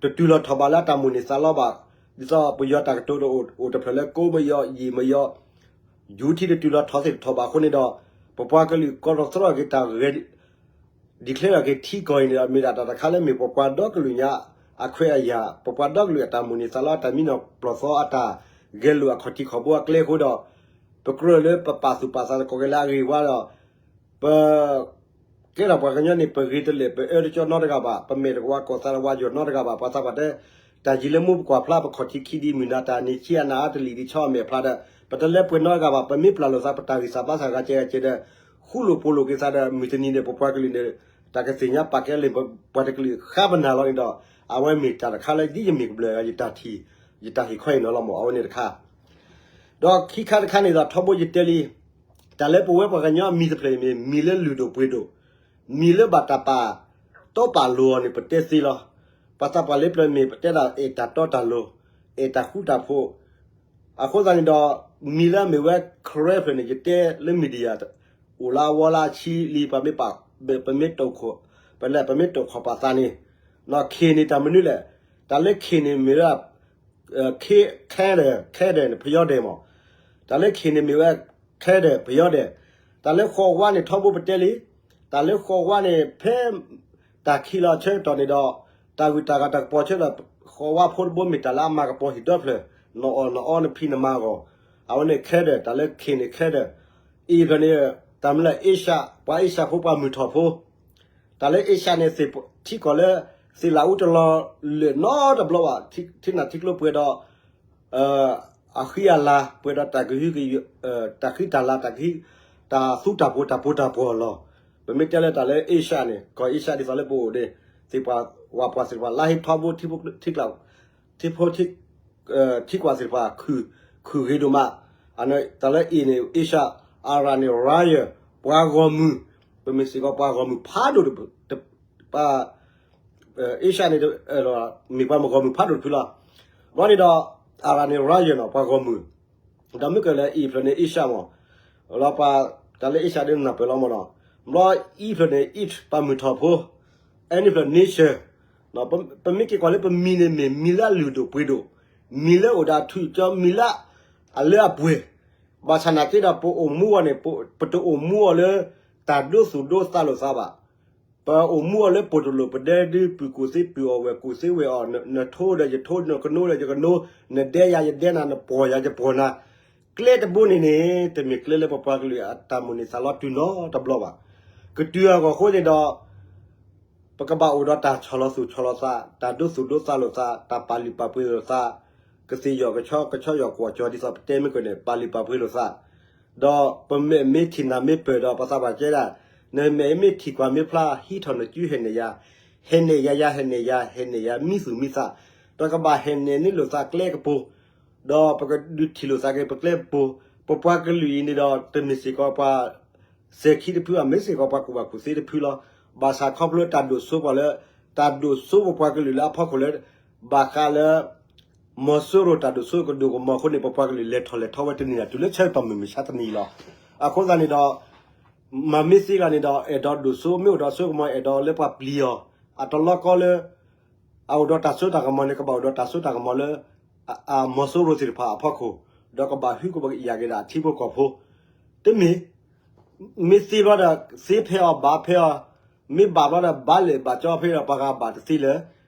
တတုၤလီၤထီၣ်ဘၣ်လၢအတၢ်မိၣ်န့ၢ်သးလီဘၣ်. ဒ်သိးပယီၤတၢ်ကတိၤဒီးအိၣ်တဖျၢၣ်လၢ ကိးမယီၤ ယံာ်မယီၤ ယူၤထံတတုၤလီၤထီၣ်သ့ၣ်တထီၣ်ဘၣ်အဃိန့ၣ်ဒီး ပပှၤကလုာ်ကီၢ်ထီၣ်သရီၣ်က့ၤတၢ်ဂဲၤ declare ထီၣ်က့ၤထံကီၢ်အံၤန့ၣ်ဒီး မ့ၢ်ဒၣ်တၢ်တခါလၢမ့ၢ်ပပှၤဒီကလုာ်ညါအခွဲးအယာ် ပပှၤဒီကလုာ်အတၢ်မိၣ်န့ၢ်သးလီ အတၢ်မံနီၢ်ပျီၢ်သီအတၢ်ဂဲၤလိာ်အခီၣ်ထံးခီၣ်ဘိအကျဲအဃိဒီး ပကြၢးလၢပပာ်သူၣ်ပာ်သးသကိးက့ၤလၢအဂ့ၤဝါဒီး ပ ကဲထီၣ်ပှၤကညီန့ၣ် ပဂ့ၤတလၢာ် ပအၢတကၠီနီတဂၤဘၣ်, ပမဲာ်တကဝါကီၢ်သးတဝါယီၤနီတဂၤဘၣ်, ပှၤသးပှၢ်တဲ တၢ်ယံၤလၢမူပကွၢ်ဖျါ ပခီၣ်ထံးခံဒံးမုၢ်နၤတၢ်န့ၣ် ဆံးအနၢ်အါတလံာ်ဒံးဆီအမဲာ်ဖျါဒီး ပတလၢပှဲၤနီတဂၤဘၣ်, ပမ့ၢ်ပျၢ်လိာ်သး ပတၢ်ဂံၢ်စၢ်ဘါစၢ်ဂၤကဲဂၤကဲဒီး ဃူလိာ်ဖိးလိာ်က့ၤသးဒီး မုၢ်တနံၤန့ၣ် ပပှၤကလုာ်န့ၣ် တၢ်ကသ့ၣ်ညါပာ်ကဲလၢပှၤတကလုာ်ဃါပနၢ်လီၤန့ၣ်ဒီး အဝဲမ့ၢ်တၢ်တခါလၢဒ်ယမ့ၢ်ကဘျၢၣ် ယတၢ်ထံၣ် ယတၢ်ဟ့ၣ်ခီအံၤနီၤလီၤမး အဝဲန့ၣ်တခါ ဒီးခံခါတခါန့ၣ်ဒီး ထီဘိယတဲလံ, တၢ်လၢပဝဲပှၤကညီအမံၤတဖျၢၣ်အံၤမ့ၢ် မံၤလၢလုၢ်ဒိၣ်ပှ့ၤဒိၣ်, မံၤလၢဘၣ်တၢ်ပာ်တီပာ်လိၤအီၤန့ၣ် ပတဲသ့လီၤ. ပှၤသးပှၢ်လၢပျၢၤမ့ၢ်ပတဲဒၣ်အဲၣ်တၢ်တီတၢ်လိၤ, အဲၣ်တၢ်ဃူတၢ်ဖိး, အဃိသတးန့ၣ်ဒီး မံၤလၢအမ့ၢ်ဝဲခဲဖျၢၣ်န့ၣ် ယတဲလၢ media အိၣ်လၢအဝီလၢအဆံလံ ပမ့ၢ်ပာ် ပမ့ၢ်တိာ်ခိၣ် ပလဲၣ် ပမ့ၢ်တိာ်ခီၣ်ပာ်သးန့ၣ်, ခ့ၣ်န့ၣ်တၢ်မနုၤလဲၣ်, တၢ်လၢခ့ၣ်န့ၣ်မ့ၢ်ဝဲ ခဲဒၢၣ် ခဲဒၢၣ်န့ၣ် ဖယီဒဲးမး, တၢ်လၢခ့ၣ်န့ၣ်မ့ၢ်ဝဲ ခဲဒၢၣ် ဖယီဒဲး, တၢ်လၢဃီဝါန့ၣ်ထီဘိပတဲလံ, တၢ်လၢဃီဝါန့ၣ် ဖဲ တၢ်ခံးလီၤဆၢကတီၢ်န့ၣ်ဒီး တၢ်ဂုၤတၢ်ဂၤတၢ်ကပီၤဆၢဒီး ဃီဝါဖိတဘိမ့ၢ်တၢ်လၢအမၤကပီၤဟံၣ်ဒီဖျၢၣ်, နအီၣ်နအီနဖံးနမၤအဂီၢ်, အဝဲန့ၣ်ခဲဒၢၣ်, တၢ်လၢခ့ၣ်န့ၣ်ခဲဒၢၣ်, အံၤဖျၢၣ်န့ၣ် တၢ်မနုၤလဲၣ် အ့ရှၢၣ်, ပှၤအ့ရှၢၣ်ဖိပှၤမုၢ်ထီၣ်ဖိ တၢ်လၢအ့ရှၢၣ်န့ၣ် ထံကီၢ်လၢ သ့ၣ်လၣ်အူတလီၤလၢာ်နီတဘျီဘၣ်, ထံနၢ်ထံကျိပှဲၤဒီး အဃံအလၤ ပှဲၤဒီးတၢ်ကဟုက တၢ်ဃံတၢ်လၤ တၢ်ကဟံး တၢ်သူတၢ်ပှီၤ တၢ်ပှီၤတၢ်ပှီၤလီၤ. ပမ့ၢ်တဲလၢတၢ်လၢအ့ရှၢၣ်န့ၣ် ကီၢ်အ့ရှၢၣ်ဒ်သိးလၢပအိၣ်န့ၣ် သ့ၣ်ပှၢ်ဝၣ်ပှၢ်သ့ၣ်တဖၣ် လါဟ့ထီဘိ ထံဖိ ထံကွၢ်သ့ၣ်တဖၣ် ခုၣ်ဂ့ၤဒိၣ်မး, တၢ်လၢအ့ၣ်န့ၣ် အ့ရှၢၣ်, အၤရၣ်န့ၣ် royal ပှၤဂီၢ်မုၢ်, ပမ့ၢ်စ့ၢ်ကီးပှၤဂီၢ်မုၢ်ဖးဒိၣ်တပၢ် အ့ရှၢၣ်န့ၣ် မ့ၢ်ပှၤဂီၢ်မုၢ်ဖးဒိၣ်တဖုလီၤ. ဘျီန့ၣ်ဒီး အၤရၣ်န့ၣ် royal နီၤ ပှၤဂီၢ်မုၢ်, ဒီးမ့ၢ်ကလၢအံၤဖျၢၣ်န့ၣ် အ့ရှၢၣ်မး, လီၤပှၤတၢ်လၢအ့ရှၢၣ်ဒ်နၢ်ပၢၢ်လီၤမးနီၤ, ဘျီအံၤဖျၢၣ်န့ၣ် အံၤ ပှၤမုၢ်ထီၣ်ဖိ, အဲန့ၣ်ဖျၢၣ် nation, ပမ့ၢ်က့ၤကွၢ်လၢပမံၤန့ၣ်မ့ၢ်မံၤလၢအလုၢ်ဒိၣ်ပှ့ၤဒိၣ်, မံၤလၢအိၣ်ဒီးအထူးအကၠီ မံၤလၢအလၢအပှဲၤ, ဘၣ်ဆၣ်နာ်က့ဒီးပအိၣ်မူအီၤန့ၣ် ပတအိၣ်မူအီၤလၢ တၢ်ဒိသူၣ်ဒိသးလိာ်သးဘၣ်. ပအိၣ်မူအီၤလၢပှဲၤတလိာ်ပဒဲဒု ပုၢ်ကူၣ်သ့ပုၢ်အီၣ်ဝဲၢ်ကူၣ်သ့ဝဲၢ်အီၣ်, နထိဒီးယထိ နကနိဒီးယကနိ, နဒဲယၤယဒဲနၤ နပှီၢ်ယၤယပှီၢ်နၤ, ကျဲတဘိန့ၣ်န့ၣ် တမ့ၢ်ကျဲလၢပပှၤကလုာ်အတၢ်မိၣ်န့ၢ်သးလီတုၤနီတဘျီဘၣ်. ကတုၤအဂီၢ်အဃိန့ၣ်ဒီး ပကဘၣ်အိၣ်ဒီးတၢ်ဆီၣ်လီၤသူၣ်ဆီၣ်လီၤသး, တၢ်ဒိသူၣ်ဒိသးလိာ်သး, တၢ်ပာ်လုၢ်ပာ်ပှ့ၤလိာ်သး, ကသ့ၣ်ယီၣ်ကဆီ ကဆီယီၣ်ကွီၢ်ကၠီ ဒ်သိးပတဲမ့ၢ်ကန့ၣ် ပာ်လုၢ်ပာ်ပှ့ၤလိာ်သး, ဒီးပမဲာ်မ့ၢ်ထံၣ်နၢ်မ့ၢ်ပၢၢ်ဒီး ပှၤသးပှၢ်ကဲဒၣ်, နမဲာ်မ့ၢ်ထံၣ်ကွၢ်မ့ၢ်ဖျါ ဟံးထီၣ်နစုဟဲနဲၣ်ယၤ, ဟဲနဲၣ်ယၤယၤ ဟဲနဲၣ်ယၤ ဟဲနဲၣ်ယၤ မံသူၣ်မံသး, ပကဘၣ်ဟဲနဲၣ်န့ၢ်လိာ်သးကျဲကပူၤ ဒီးပကဒုးထံၣ်လိာ်သးက့ၤပကျဲကပူၤ, ပပှၤကလုာ်အံၤန့ၣ်ဒီး တမ့ၢ်စ့ၢ်ကီးပှၤ စဲၤခံတဖု အမ့ၢ်စ့ၢ်ကီးပှၤကူၣ်ဘၣ်ကူၣ်သ့တဖုလီၤ. ဘၣ်ဆၣ်ခီဖျိတၢ်ဒိၣ်စိပှၤလၢ တၢ်ဒိၣ်စိပပှၤကလုာ်လၢအဖီခိၣ်လၢ ဘၣ်ဃးလၢ မီၤစိရိၤတၢ်ဒိၣ်စိကဒိၣ်ကမီၤအဃိန့ၣ် ပပှၤကလုာ်လဲၤထီၣ်လဲၤထီဝဲတနံၤန့ၣ် တုၤလၢဆၢကတီၢ်မုၢ်မဆါတနံၤလီၤ. အဃိသတးန့ၣ်ဒီး မၤမ့ၢ်သ့ဂၤန့ၣ်ဒီး အဲၣ်ဒိးဒိၣ်စိ မ့ၢ်အိၣ်ဒီးစိကမီၤ အဲၣ်ဒိးလၢပှၤပျံၤအီၤ အတလီကီလၢ အအိၣ်ဒီးတၢ်စိတၢ်ကမီၤန့ၣ် ကဘၣ်အိၣ်ဒီးတၢ်စိတၢ်ကမီၤလၢ မီၤစိရိၤသ့ၣ်တဖၣ်အဖီခိၣ်, ဒီးကဘၣ်ဟုကဘၣ်ယာ်က့ၤဒၣ်ထံဖိကီၢ်ဖိ, တမ့ၢ် မ့ၢ်သ့ဘျီဒီး သ့ဖဲအီၤဘၣ်ဖဲအီၤ, မ့ၢ်ဘၣ်ဘျီဒီး ဘၣ်လဲၣ်ဘၣ်ကၠီဖဲဒီး ပှၤဂၤဘၣ်တသ့လၢၤ,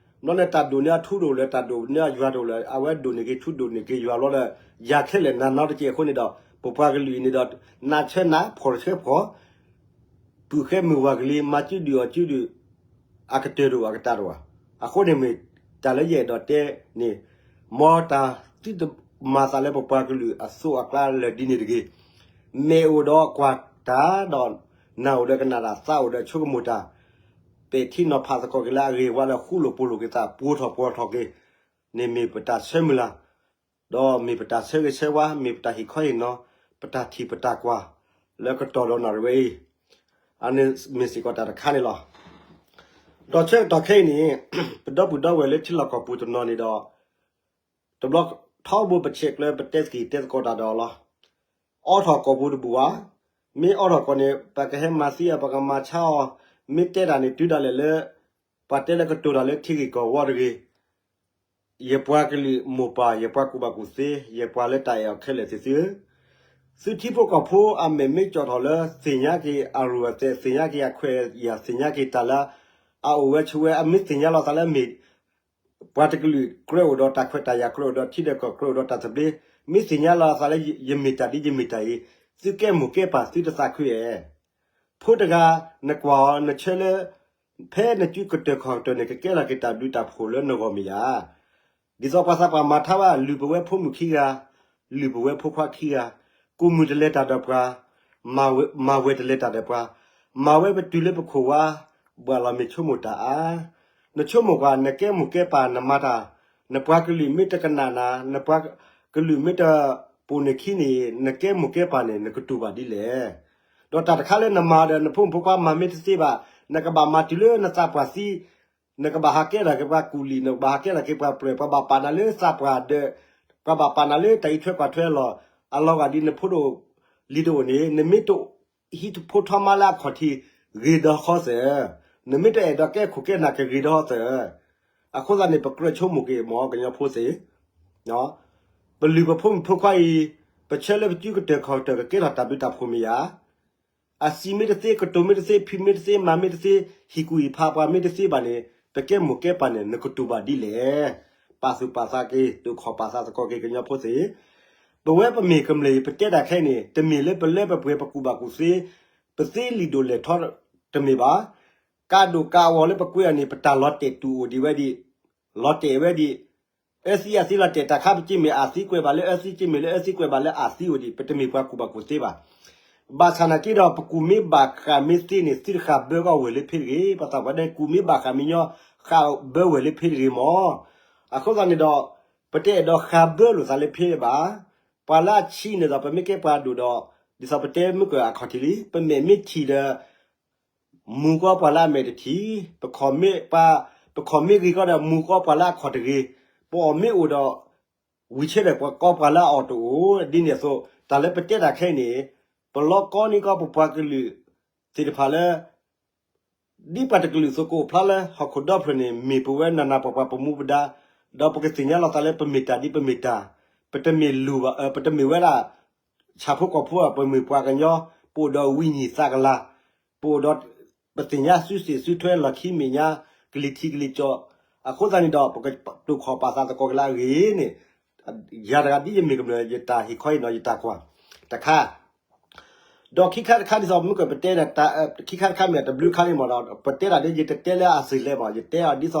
ဘျီန့ၣ်တၢ်ဒိၣ်န့ၢ်အထူဒိၣ်လၢၤ တၢ်ဒိၣ်န့ၢ်အယွၤဒိၣ်လၢၤ အဝဲဒိၣ်န့ၢ်က့ၤထူဒိၣ်န့ၢ်က့ၤယွၤဘျီဒီး ယၤခဲလၢာ်နၤနီတက့ၢ်အဃိန့ၣ်ဒီး ပပှၤကလုာ်အံၤန့ၣ်ဒီး နးဆၢနး ဖှီၣ်ဆၢဖှီၣ် ပုၢ်ဃဲမုၢ်ဝၤကလံၤ မၤစုဒုၣ်အီၣ်စုဒုၣ် အကတၢၢ်တအိၣ်အကတၢၢ်တအိၣ်, အဃိန့ၣ်မ့ၢ်တၢ်လၢယအဲၣ်ဒိးတဲန့ၣ်, မ်တၢ်သုတမၤသးလၢပပှၤကလုာ်အသိးအကျါလၢာ်ဒ်န့ၣ်တဂ့ၤ, မဲာ်အိၣ်ဒီးကွၢ်တၢ်ဒီး နၢ်အိၣ်ဒီးကနၣ်တၢ် သးအိၣ်ဒီးဆိကမိၣ်တၢ်, ပဲာ်ထံနီၤဖးသကိးက့ၤလၢအဂ့ၤဝါလၢဃူလိာ်ဖိးလိာ်က့ၤသး ပှိၤထီၣ်ပှီၤထီၣ်က့ၤန့ၣ်မ့ၢ်ပတၢ်ဆၢမုၢ်လၢ် ဒီးမ့ၢ်ပတၢ်ဆၢဂ့ၤဆၢဝါ မ့ၢ်ပတၢ်ဟ့ၣ်ခီဟ့ၣ်နီၤ ပတၢ်ထံၣ်ပတၢ်ကွၢ် လၢကတီၢ်ဒီးနၣ်ရံၣ်ဝဲအံၤ, အန့ၣ်မ့ၢ်စ့ၢ်ကီးတၢ်တခါန့ၣ်လီၤ. ဒီးဆၢကတီၢ်ခဲအံၤန့ၣ် ပဒီပုၢ်ဒီဝဲၢ်လၢထံလီၢ်ကီၢ်ပူၤတနီၤန့ၣ်ဒီး တဘျီထီဘိပဆဲးကျၢပတဲသကိးတဲသကိးတၢ်ဒီးလီၤ. အိးထီၣ်ကိာ်ပူၤတဘူၣ်ဘၣ်, မ့ၢ်အိးထီၣ်ကိာ်န့ၣ် ပကဟဲမၤသံအီၤ ပကမၤဆါအီၤ, မ့ၢ်တဲတၢ်န့ၣ်တုၤဒၣ်လဲာ်လၢ ပှၤတဲလၢကတိၤတၢ်လၢထံဂ့ၢ်ကီၢ်ဝီတဂ့ၤ ယပှၤကလုာ်မိၢ်ပၢ် ယပှၤကူၣ်ဘၣ်ကူၣ်သ့ ယပှၤလၢတၢ်အဲၣ်အီၤခဲလၢာ်သ့ၣ်သုဧၢ, သုထံဖိကီၢ်ဖိအမဲာ်မ့ၢ်ကၠီၣ်ထီၣ်လၢ သ့ၣ်ညါက့ၤအရူၢ်အသဲး သ့ၣ်ညါက့ၤအခွဲးအယာ် သ့ၣ်ညါက့ၤတၢ်လၢ အအိၣ်ဝဲဆိးဝဲ အမ့ၢ်သ့ၣ်ညါလီၤသးလၢမ့ၢ် ပှၤတကလုာ်ကြၢးအိၣ်ဒီးတၢ်ခွဲးတၢ်ယာ် ကြၢးအိၣ်ဒီးထံဒီးကီၢ် ကြၢးအိၣ်ဒီးတၢ်သဘျ့, မ့ၢ်သ့ၣ်ညါလီၤသးလၢယမ့ၢ်တၢ်ဒ်ယမ့ၢ်တၢ်အံၤ, သုကဲမိၢ်ကဲပၢ်သုတသးခုဧါ ဖိတဂၤ နကွၢ်အီၤ နဆၢလၢ ဖဲနစုကတၢၢ်ခီၣ်ကတၢၢ်န့ၣ် ကကဲထီၣ်က့ၤတၢ်ဘျုးတၢ်ဖှိၣ်လၢနဂီၢ်မ့ၢ်ဧါ. ဒ်သိးပှၤသးပှၢ်မၤထါဘၣ် လုၢ်ပဝဲဖိမုၣ်ခံဂၤ, လုၢ်ပဝဲဖိခွါခံဂၤ, ကူၣ်မုၢ်တလဲၤတၢ်ဒီးပှၤ, မၤဝဲတလဲၤတၢ်ဒီးပှၤ, မၤဝဲပတုၤလၢပခိၣ်ဝါ, ဘၣ်လီၤမ့ၢ်ဆိကမိၣ်တၢ်အါ. နဆိကမိၣ်ကွၢ် နကဲမိၢ်ကဲပၢ်နမၤတၢ်, နပှၤကလုာ်မ့ၢ်တကနၣ်နၤ, နပှၤကလုာ်မ့ၢ်တပိာ်နခံန့ၣ် နကဲမိၢ်ကဲပၢ်န့ၣ် နကတူၢ်ဘၣ်ဒ်လဲၣ်. ဒီးတၢ်တခါလၢနမၤဒီးနဖိမုၣ်ဖိခွါမၤမ့ၢ်တသ့ဘၣ်, နကဘၣ်မၤတုၤလၢနသးပှၢ်သံ, နကဘၣ်ဟးကဲထီၣ်က့ၤပှၤကူၣ်လံာ် နကဘၣ်ဟးကဲထီၣ်က့ၤပှၤပြၢၤ ပှၤဘၣ်ပာ်နၤလၢသးပှၢ်ဒီး ပှၤဘၣ်ပာ်နၤလၢတၢ်အံးထွဲကွၢ်ထွဲလီၤ. အလီၤဂာ်ဒ်နဖိဒိၣ်လံၤတအိၣ်န့ၣ် နမ့ၢ်တဟံးဖိထီမါလၢအခီၣ်ထံးဂ့ၤဒီးဃီသၢ, နမ့ၢ်တအဲၣ်ဒိးကဲခိၣ်ကဲနၢ်ကဂ့ၤဒီးဃီသၢ. အဃိသတးန့ၣ် ပကြၢးဆိကမိၣ်က့ၤမ့ၢ်ကညီဖိသ့ၣ် ပလုၢ်ပဖိမုၣ်ဖိခွါအံၤ, ပဆၢလၢပစုကတၢၢ်ခီၣ်ကတၢၢ်ကကဲထီၣ်တၢ်ဘျုးတၢ်ဖှိၣ်မ့ၢ်ဧါ. အစံးမ့ၢ်တသ့ ကတိၤမ့ၢ်တသ့ ဖံးမ့ၢ်တသ့ မၤမ့ၢ်တသ့ ဟံၣ်ကူၣ်ဟံၣ်ဖးပှၤမ့ၢ်တသ့ဘၣ်န့ၣ် ပကဲမိၢ်ကဲပၢ်န့ၣ် နကတူၢ်ဘၣ်ဒ်လဲၣ်. ပာ်သူၣ်ပာ်သးက့ၤ တိာ်ခီၣ်ပာ်သးသကိးက့ၤကညီဖိသ့ၣ် ပဝဲပမ့ၢ်ကမျၢၢ်အံၤ ပတဲတၢ်ခဲအံၤန့ၣ် တမ့ၢ်လၢပလၢပပှဲၤ ပကူၣ်ဘၣ်ကူၣ်သ့ ပသ့လံာ်ဒိၣ်လဲၢ်ထီ တမ့ၢ်ဘၣ်. ကးဒိၣ်ကးဂီၤလၢပကွဲးအီၤန့ၣ် ပတၢ်လီၤတဲာ်တူၢ်အိၣ်ဒံးဝဲဒံး, လီၤတဲာ်ဝဲဒံး, အၢသံအသံလီၤတဲာ် တၢ်ခါပက့မ့ၢ်အသံကွဲးဘၣ်လၢအၢသံ က့မ့ၢ်လၢအၢသံကွဲးဘၣ်လၢအသံအိၣ်ဒံး ပတမ့ၢ်ပှၤကူၣ်ဘၣ်ကူၣ်သ့ဘၣ်. ဘၣ်ဆၣ်နာ်က့ဒီး ပကူၣ်မ့ၢ်ဘၣ်ဃးမ့ၢ်သ့န့ၣ် သုတဃာ်ဘၢကီဝဲၢ်လၢဖဲတဂ့ၤ. ပသးပှၢ်ဒဲး ကူၣ်မ့ၢ်ဘၣ်ဃးမ့ၢ်ညီ ဃာ်ဘၢဝဲၢ်လၢဖဲတဂ့ၤမး. အဃိသတးန့ၣ်ဒီး ပတအဲၣ်ဒိးဃာ်ဘၢလိာ်သးလၢဖဲဘၣ်. ပှၤလၢအဆံးန့ၣ်ဒီး ပမ့ၢ်ကဲပှၤဒိၣ်ဒီး ဒ်သိးပတဲမုၢ်ကၢၢ်အခီၣ်ထံးလံ ပမဲာ်မ့ၢ်ထံၣ်ဒီး မူၤကီပှၤလၢအမဲာ်တထံၣ်, ပခီၣ်မ့ၢ်ပှၤ, ပခီၣ်မ့ၢ်ဂ့ၤကီဒီး မူၤကီပှၤလၢအခီၣ်တဂ့ၤ, ပအီၣ်မ့ၢ်အိၣ်ဒီး ဝံၤဆၢဒီးပှၤကီပှၤလၢအအီၣ်တအိၣ်, ဒ်န့ၣ်အသိး တၢ်လၢပတဲတၢ်ခဲအံၤန့ၣ် ပလီၢ်ကီန့ၢ်ကီပပှၤကလုာ်သ့ၣ်တဖၣ်လၢ ဒ်ပှၤတကလုာ်အသိးကအိၣ်ဖျါလၢဟီၣ်ခိၣ်ဒီဖျၢၣ်န့ၣ် မ့ၢ်ပဝဲနးနးပှၤပှၤပမူပဒါ, ဒီးပကသ့ၣ်ညါလီၤသးလၢပမ့ၢ်တၢ်ဒ်ပမ့ၢ်တၢ်, ပတမ့ၢ်လူၤဘၣ်, ပတမ့ၢ်ဝဲဒၣ် ဆၣ်ဖိကီၢ်ဖိဘၣ်, ပမ့ၢ်ပှၤကညီ, ပအိၣ်ဒီးဝံၤညံၣ်သးကလၤ, ပအိၣ်ဒီး ပသ့ၣ်ညါစုစ့ၣ်စုထွဲလီၢ်ခံမဲာ်ညါ ကလံၤထံးကလံၤကၠီ, အဃိသတးန့ၣ်ဒီး ပကတိာ်ခီၣ်ပာ်သးသကိးက့ၤလၢအဂ့ၤန့ၣ်, ယၤတဂၤဒ်ယမ့ၢ်ကမျၢၢ် ယတၢ်ဟ့ၣ်ခီအံၤနီၤ ယတၢ်ကွၢ်တခါ ဒီးခံခါတခါဒ်သိး မုၢ်ကၢၢ်ပတဲဒီး ခံခါတခါမ့ၢ်တဘျုးခါန့ၣ်မးဒီး ပတဲတၢ်ဒ်ယတတဲလၢအစ့ၢ်လဲၣ်မး ယတဲအီၤဒ်သိး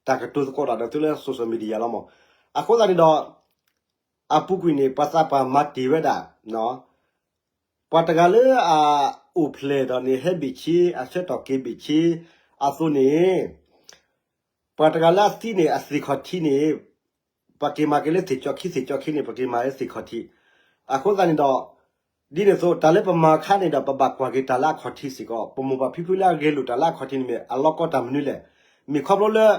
တၢ်ကတိၤသကိးတၢ်ဒီးသုလၢ social media လီၤမး. အဃိသတးန့ၣ်ဒီး အပူၤကွံာ်န့ၣ် ပှၤသးပှၢ်မၤတ့ၢ်ဝဲဒၣ် ပှၤတဂၤလၢအအိၣ်ဖျဲၣ်ဒီးန့ၣ် ဟဲဘ့ၣ်ဆ့ အဆၢကတီၢ်က့ၤဘ့ၣ်ဆ့အသိးန့ၣ် ပှၤတဂၤလၢအသံန့ၣ် အသ့ၣ်ခီၣ်ထံးန့ၣ် ပှၤက့ၤမၤက့ၤလၢသ့ၣ်ကၠီခံ သ့ၣ်ကၠီခံန့ၣ် ပှၤက့ၤမၤလၢသ့ၣ်ခီၣ်ထံး. အဃိသတးန့ၣ်ဒီး ဒ်န့ၣ်အသိး တၢ်လၢပမၤအခါန့ၣ်ဒီး ပဘၣ်ကွၢ်က့ၤတၢ်လၢအခီၣ်ထံးစ့ၢ်ကီး ပမိၢ်ပၢ်ဖံဖုလၢအဂဲၤလိာ်တၢ်လၢအခီၣ်ထံးန့ၣ်မ့ၢ် အလီၢ်ကီတၢ်မနုၤလဲၣ်. မ့ၢ်ခီဖျိလၢ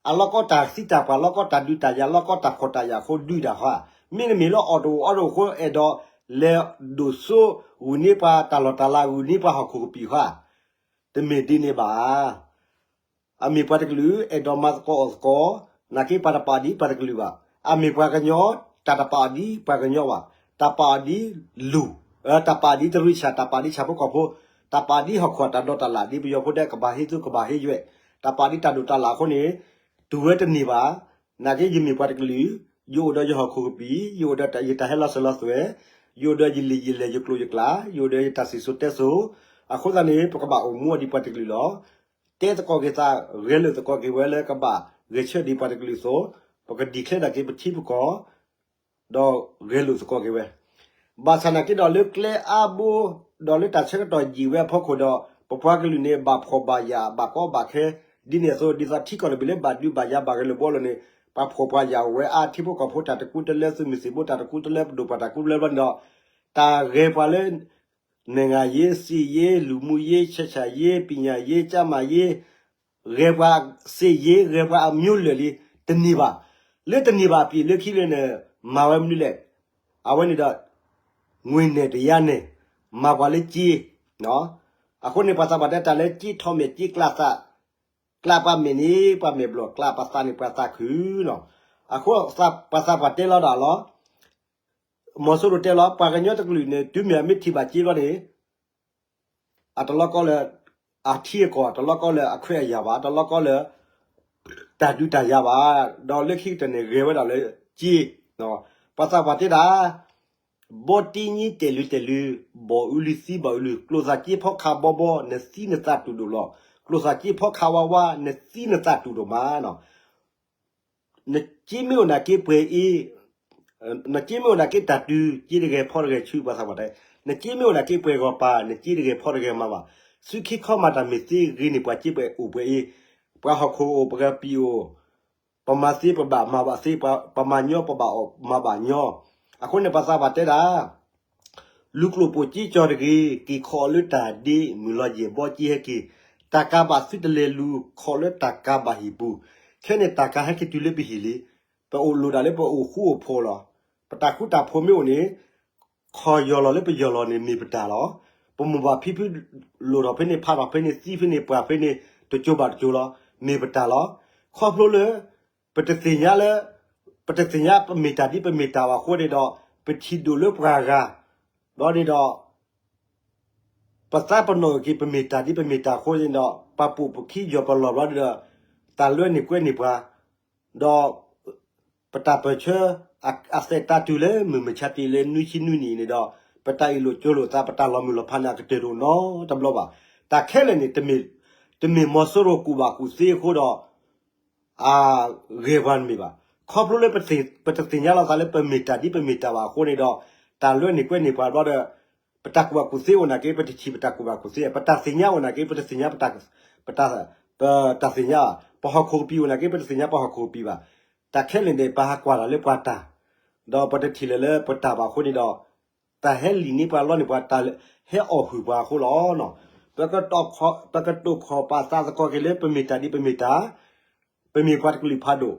အလီၢ်ကီတၢ်သံတၢ်ပှၢ် လီၢ်ကီတၢ်ဒုးတၢ်ယၤ လီၢ်ကီတၢ်ဖှီၣ်တၢ်ယာ်အဃိဒုးတၢ်ဟီဧါ. မ့တမ့ၢ်လၢအီၣ်တအိၣ်အီတအိၣ်အဃိ အဲၣ်ဒိးစိဂုာ်န့ၢ်ပှၤတၢ်လီၢ်တၢ်လၤ ဂုာ်န့ၢ်ပှၤဟီၣ်ခိၣ်ကပံာ်ဟီဧါ. တမ့ၢ်ဒ်န့ၣ်ဘၣ်. အမ့ၢ်ပှၤတကလုာ် အဲၣ်ဒိးမၤသကိးအီၣ်သကိး, နာ်က့ပှၤတပာ်ဒ်ပှၤတကလုာ်ဘၣ်. အမ့ၢ်ပှၤကညီ, တၢ်တပာ်အီၤဒ်ပှၤကညီဘၣ်, တၢ်ပာ်အီၤဒ်လူၢ်, တၢ်ပာ်အီၤဒ်တရံးဆၣ်, တၢ်ပာ်ဒ်ဆၣ်ဖိကီၢ်ဖိ, တၢ်ပာ်ဒ်ဟီၣ်ခိၣ်အတၢ်ဒိးတၢ်လၣ်, ဒ်ပယီၤဖိတဲကဘၣ်ဟ့ၣ်သူကဘၣ်ဟ့ၣ်ယွဲၣ်, တၢ်ပာ်ဒ်တၢ်ဒိးတၢ်လၣ်အဃိန့ၣ်, တူၢ်ဝဲတန့ၢ်ဘၣ်. နာ်က့ယမ့ၢ်ပှၤတကလုာ်, ယအိၣ်ဒီးယဟီၣ်ခိၣ်ကပံာ်, ယအိၣ်ဒီးယတၢ်ဟဲလီၤစၢၤလီၤသွဲၣ်, ယအိၣ်ဒီးယလံာ်ယလဲၢ် ယကျိာ်ယကျဲ, ယအိၣ်ဒီးယတၢ်စံၣ်စိၤတဲစိၤ, အဃိသတးန့ၣ် ပကဘၣ်အိၣ်မူအီၤဒ်ပှၤတကလုာ်လီၤ. တဲသကိးက့ၤသး, ဂဲၤလိာ်သကိးက့ၤဝဲလၢကဘၣ်ဂဲၤဆၢဒ်ပှၤတကလုာ်အသိး, ပကdeclareဒၣ်က့ၤပထံပကီၢ်, ဒီးဂဲၤလိာ်သကိးက့ၤဝဲ. ဘၣ်ဆၣ်နာ်က့ဒီးလၢကျဲအါဘိ, ဒီးလၢတၢ်ဆၢကတီၢ်ယံာ်ဝဲအဖီခိၣ်ဒီး, ပပှၤကလုာ်န့ၣ် ဘၣ်ဖှီၣ်ဘၣ်ယာ် ဘၣ်ကီဘၣ်ခဲ, ဒ်န့ၣ်အသိး ဒ်သိးထံကီၢ်တဘ့ၣ်လၢဘၣ်ဒုးဘၣ်ယၤဘၣ်ဂဲၤလိာ်ဘှီလိာ်န့ၣ်, ပှၤဖှီၣ်ပှၤယာ်အိၣ်ဝဲအါ, ထံဖိကီၢ်ဖိတၢ်တကူတလၢ သုးမုၢ်သံၣ်ဘိတၢ်တကူတလၢ ပဒိၣ်ပှၤတၢ်ကူတလၢဘျီန့ၣ်ဒီး, တၢ်ဂဲၤပှၤလၢ နိုင်ငံရေး, စစ်ရေး, လူမှုရေး, ဆက်ဆံရေး, ပညာရေး, ကျန်းမာရေး, ဂဲၤပှၤ စစ်ရေး, ဂဲၤပှၤအမျိုးလဲၢ်လံ, တန့ၢ်ဘၣ်. လၢတန့ၢ်ဘၣ်အပျ့ၤလၢခံလၢန့ၣ် မၤဝဲမနုၤလဲၣ်. အဝဲန့ၣ်ဒီး ငွေနဲ့တရားနဲ့ မၤပှၤလၢက့, အဃိန့ၣ် ပှၤသးပှၢ်တဲတၢ်လၢက့ထီၣ်မဲာ် က့ကျးသး, ကျးပှၤမဲာ်န့ၣ် ပှၤမဲာ်ဘျီၣ်, ကျးပှၤသးန့ၣ် ပှၤသးခုနီၤ. အဃိ ပှၤသးပှၢ်တဲလီၤဒၣ်လီၤ. မီၤစိရိၤတဲလီၤ ပှၤကညီတကလုာ်န့ၣ် တုၤမ့ၢ်အမ့ၢ်ထံၣ်ဘၣ်က့ဘျီန့ၣ် အတလီကီလၢ အထံအကီၢ်, အတလီကီလၢအခွဲးအယာ်ဘၣ်, အတလီကီလၢ တၢ်ဒုးတၢ်ယၤဘၣ်, ဒီးလၢခံကတၢၢ်န့ၣ် ဂဲၤဝဲဒၣ်လၢက့, ပှၤသးပှၢ်တဲဒၣ် ဘီတ့ညံတဲာ်လုာ်တဲာ်လုာ်, ဘီၣ်အုးလုာ်သံဘီၣ်အုးလုာ်, ကျိၣ်စၢ်က့ဖီခးဘီဘီ, နသံနသးတူၢ်ဒိၣ်လီၤ. ကျိၣ်စၢ်က့ဖီခးဝါဝါ, နသံနသးတူၢ်ဒိၣ်မးနီၤ. နက့မ့ၢ်အိၣ်နာ်က့ပှဲၤအ့, နက့မ့ၢ်အိၣ်နာ်က့တၢ်တုၤ, က့တဂဲၤဖီတဂဲၤဆူ ပှၤသးပှၢ်တဲ, နက့မ့ၢ်အိၣ်နာ်က့ပှဲၤဂီၤပၤ, နက့တဂဲၤဖီတဂဲၤမၤဘၣ်. သုခံခီမၤတၢ်မ့ၢ်သ့ဂ့ၤန့ၣ် ပှၤက့ပှဲၤအိၣ်ပှဲၤအ့, ပှၤဟီၣ်ခိၣ်အိၣ် ပကပံာ်အိၣ်, ပမၤသ့ပဘၣ်မၤဘၣ်သ့, ပမၤညီပဘၣ်အီၣ်မၤဘၣ်ညီ. အဃိန့ၣ် ပှၤသးပှၢ်တဲဒၣ် လူၤကျိၣ်ပိာ်က့ကၠီတဂ့ၤ, က့ၤခီအီၤလၢတၢ်ဒ့, မုၢ်လီၤယဲၢ်ဘီက့ဟဲက့ၤ, တၢ်ကၤဘၣ်သုတလဲၤလူၤခီလၢတၢ်ကၤဘၣ်ဟံၣ်ပူၤ, ခဲန့ၣ်တၢ်ကၤဟဲက့ၤတုၤလၢပဟံၣ်လံ. ပအိၣ်လိၣ်ဒၣ်လၢပအိၣ်ဃူအိၣ်ဖိးလီၤ. ပတၢ်ဃူတၢ်ဖိးမ့ၢ်အိၣ်န့ၣ် ခီၣ်ယီၢ်လီၤလၢပယီၢ်လီၤန့ၣ် မ့ၢ်ပတၢ်လီၤ. ပမိၢ်ပၢ်ဖံဖု လိၣ်ထီၣ်ဖဲန့ၣ် ဖးထီၣ်ဖဲန့ၣ် သံဖဲန့ၣ် ပှၢ်ဖဲန့ၣ် တစိၤဘၣ်တစိၤလီၤ, မ့ၢ်ပတၢ်လီၤ. ခီဖျိလၢ ပတသ့ၣ်ညါလၢ ပတသ့ၣ်ညါပမ့ၢ်တၢ်ဒ်ပမ့ၢ်တၢ်ဘၣ်အဃိန့ၣ်ဒီး ပထံၣ်ဒိၣ်လၢပှၤဂၤ, ဒီးန့ၣ်ဒီး ပသးပနီၣ်က့ၤ ပမ့ၢ်တၢ်ဒ်ပမ့ၢ်တၢ်အဃိန့ၣ်ဒီး ပပိာ်ပခံယီၢ်ပလီၢ်ဘျီဒီး တၢ်လွဲန့ၢ်ကွဲန့ၢ်ပှၤ, ဒီး ပတၢ်ပၢၢ်ဆၢ အသဲးတၢ်တုၤလၢမုၢ်မဆါတ့ၢ်လၢနွံဆံနွံနံၣ်န့ၣ်ဒီး ပတၢ်အ့ၣ်လိာ်ကၠိလိာ်သး ပတၢ်လီၤမုၢ်လီၤဖးန့ၣ် အကတၢၢ်တအိၣ်နီတဘျီဘၣ်. တၢ်ခဲလၢာ်န့ၣ် တမ့ၢ်မီၤစိရိၤကူၣ်ဘၣ်ကူၣ်သ့အဃိဒီး အဂဲၤပှၤတမ့ၢ်ဘၣ်. ခီဖျိလၢပတသ့ၣ်ညါလီၤသးလၢပမ့ၢ်တၢ်ဒ်ပမ့ၢ်တၢ်ဘၣ်အဃိန့ၣ်ဒီး တၢ်လွဲန့ၢ်ကွဲန့ၢ်ပှၤဘျီဒီး ပတၢ်ကူၣ်ဘၣ်ကူၣ်သ့အိၣ်နာ်က့ ပတထံၣ်ပတၢ်ကူၣ်ဘၣ်ကူၣ်သ့, ပတၢ်သ့ၣ်ညါအိၣ်နာ်က့ ပတသ့ၣ်ညါ ပတၢ် ပတၢ်သ့ၣ်ညါ, ပဟီၣ်ခိၣ်ကပံာ်အိၣ်နာ်က့ ပတသ့ၣ်ညါပဟီၣ်ခိၣ်ကပံာ်ဘၣ်. တၢ်ခဲလၢာ်န့ၣ် ပဟးကွၢ်တၢ်လၢပှၤတၢ်, ဒီးပတထံၣ်လၢၤလၢပတၢ်ဘၣ်အဃိန့ၣ်ဒီး တၢ်ဟဲလံၣ်န့ၢ်ပှၤလီန့ၢ်ပှၤ တၢ်ဟဲအီၣ်ဟုၣ်ပှၤအဃိလီၤ. ပကတိၢ်ခီၣ်ပာ်သးသကိးက့ၤလၢပမ့ၢ်တၢ်ဒ်ပမ့ၢ်တၢ်, ပမ့ၢ်ပှၤတကလုာ်ဖးဒိၣ်,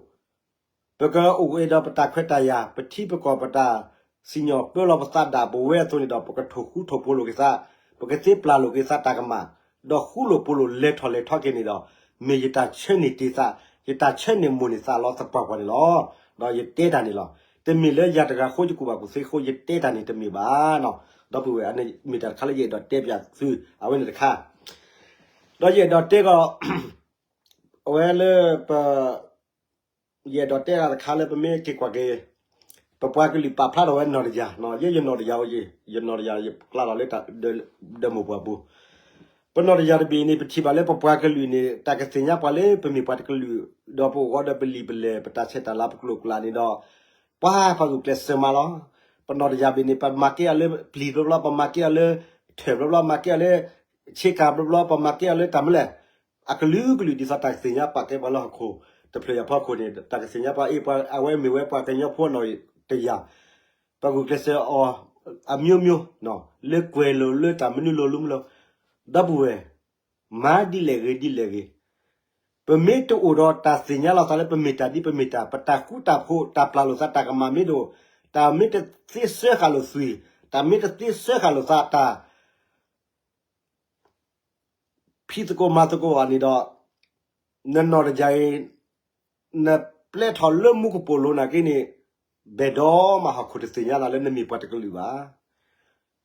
ပကအိၣ်က့ၤဒီးပတၢ်ခွဲးတၢ်ယာ် ပထံပကီၢ် ပတၢ်စံၣ်ညီၣ်ပၢလီၤပသးဒၣ်ပဝဲအသိးန့ၣ်ဒီး ပကထိၣ်ဃူထိၣ်ဖိးလိာ်က့ၤသး, ပကသ့ပျၢ်လိာ်က့ၤသးတၢ်ကမၣ်, ဒီးဃူလိာ်ဖိးလိာ်လဲၤထီၣ်လဲၤထီက့ၤန့ၣ်ဒီး မ့ၢ်ယတၢ်ဆၢန့ၢ်တ့ၢ်သး, ယတၢ်ဆၢန့ၢ်မိၢ်န့ၢ်သးလီၤသပှၢ်ပှၢ်န့ၣ်လီၤ. ဒီးယတဲတၢ်န့ၣ်လီၤ. တမ့ၢ်လၢယၤတဂၤအဃိ ယကူၣ်ဘၣ်ကူၣ်သ့အဃိ ယတဲတၢ်န့ၣ်တမ့ၢ်ဘၣ်နီၤ. ဒီပုၢ်ဝဲၢ် အန့ၣ်မ့ၢ်တၢ်တခါလၢယအဲၣ်ဒိးတဲပၠးသု အဝဲန့ၣ်တခါ, ဒီးယအဲၣ်ဒိးတဲကီး အဝဲလၢပ ယအဲၣ်ဒိးတဲတၢ်တခါလၢပမ့ၢ်က့ၤကွၢ်က့ၤ ပပှၤကလုာ်ပာ်ဖျါထီၣ်ဝဲနီၢ်တယၢ်, ယဲယနီၢ်တယၢ်, ယနီၢ်တယၢ်ယကျါလီၤလၢ ဒီမိၢ်ပှၢ်ပူၤ, ပနီၢ်တယၢ်တဘ့ၣ်န့ၣ် ပထံၣ်ဘၣ်လၢပပှၤကလုာ်န့ၣ် တၢ်ကသ့ၣ်ညါပှၤလၢပမ့ၢ်ပှၤတကလုာ်, ဒီးပအိၣ်ဃီဒီးပလံာ်ပလဲၢ် ပတၢ်ဆဲးတၢ်လၤ ပကျိာ်ကျးန့ၣ်ဒီး ပှၤပှၤဂုာ်ကျဲးစၢးမးလီၤ. ပနီၢ်တယၢ်ဘ့ၣ်န့ၣ် ပမၤကဲအီၤလၢပျံၤဘျီဘျီ, ပမၤကဲအီၤလၢထၢၣ်ဘျီဘျီ, မၤကဲအီၤလၢဆ့ကၤဘျီဘျီ, ပမၤကဲအီၤလၢတၢ်မနုၤလဲၣ် အကလုာ်ကလုာ်ဒ်သိးတၢ်ကသ့ၣ်ညါပာ်ကဲပှၤလၢဟီၣ်ခိၣ်တဖျၢၣ်အံၤအဖီခိၣ်န့ၣ် တၢ်ကသ့ၣ်ညါပှၤအ့ၣ်ပှၤ အဝဲမ့ၢ်ဝဲပှၤကညီဖိနီၢ်တယၢ်, ပှၤဂုာ်ကျဲးစၢးအီၤ အမျိုးမျိုး လၢကွဲၤလိာ်လၢတၢ်မနုၤလိာ်လၢမနုၤလိာ်, ဒီပုၢ်ဝဲၢ် မၤဒ်လဲၣ်ဂ့ၤဒ်လဲၣ်ဂ့ၤ, ပမ့ၢ်တအိၣ်ဒီးတၢ်သ့ၣ်ညါလီၤသးလၢပမ့ၢ်တၢ်ဒ်ပမ့ၢ်တၢ်, ပတၢ်ဃူတၢ်ဖိး တၢ်ပျၢ်လိာ်သးတၢ်ကမၣ်မ့ၢ်တအိၣ်, တၢ်မ့ၢ်တသ့စၢဃာ်လိာ်သွံၣ်, တၢ်မ့ၢ်တသ့စၢဃာ်လိာ်သးတၢ် ဖံးသကိးမၤသကိးဘၣ်န့ၣ်ဒီး နနီၢ်တယၢ်အံၤ န ပျဲထီၣ်လၢမူကပိာ်လိၤနာ်က့န့ၣ် ဘဲၣ်ဒီးမးဟီၣ်ခိၣ်တသ့ၣ်ညါနၤလၢနမ့ၢ်ပှၤတကလုာ်ဘၣ်.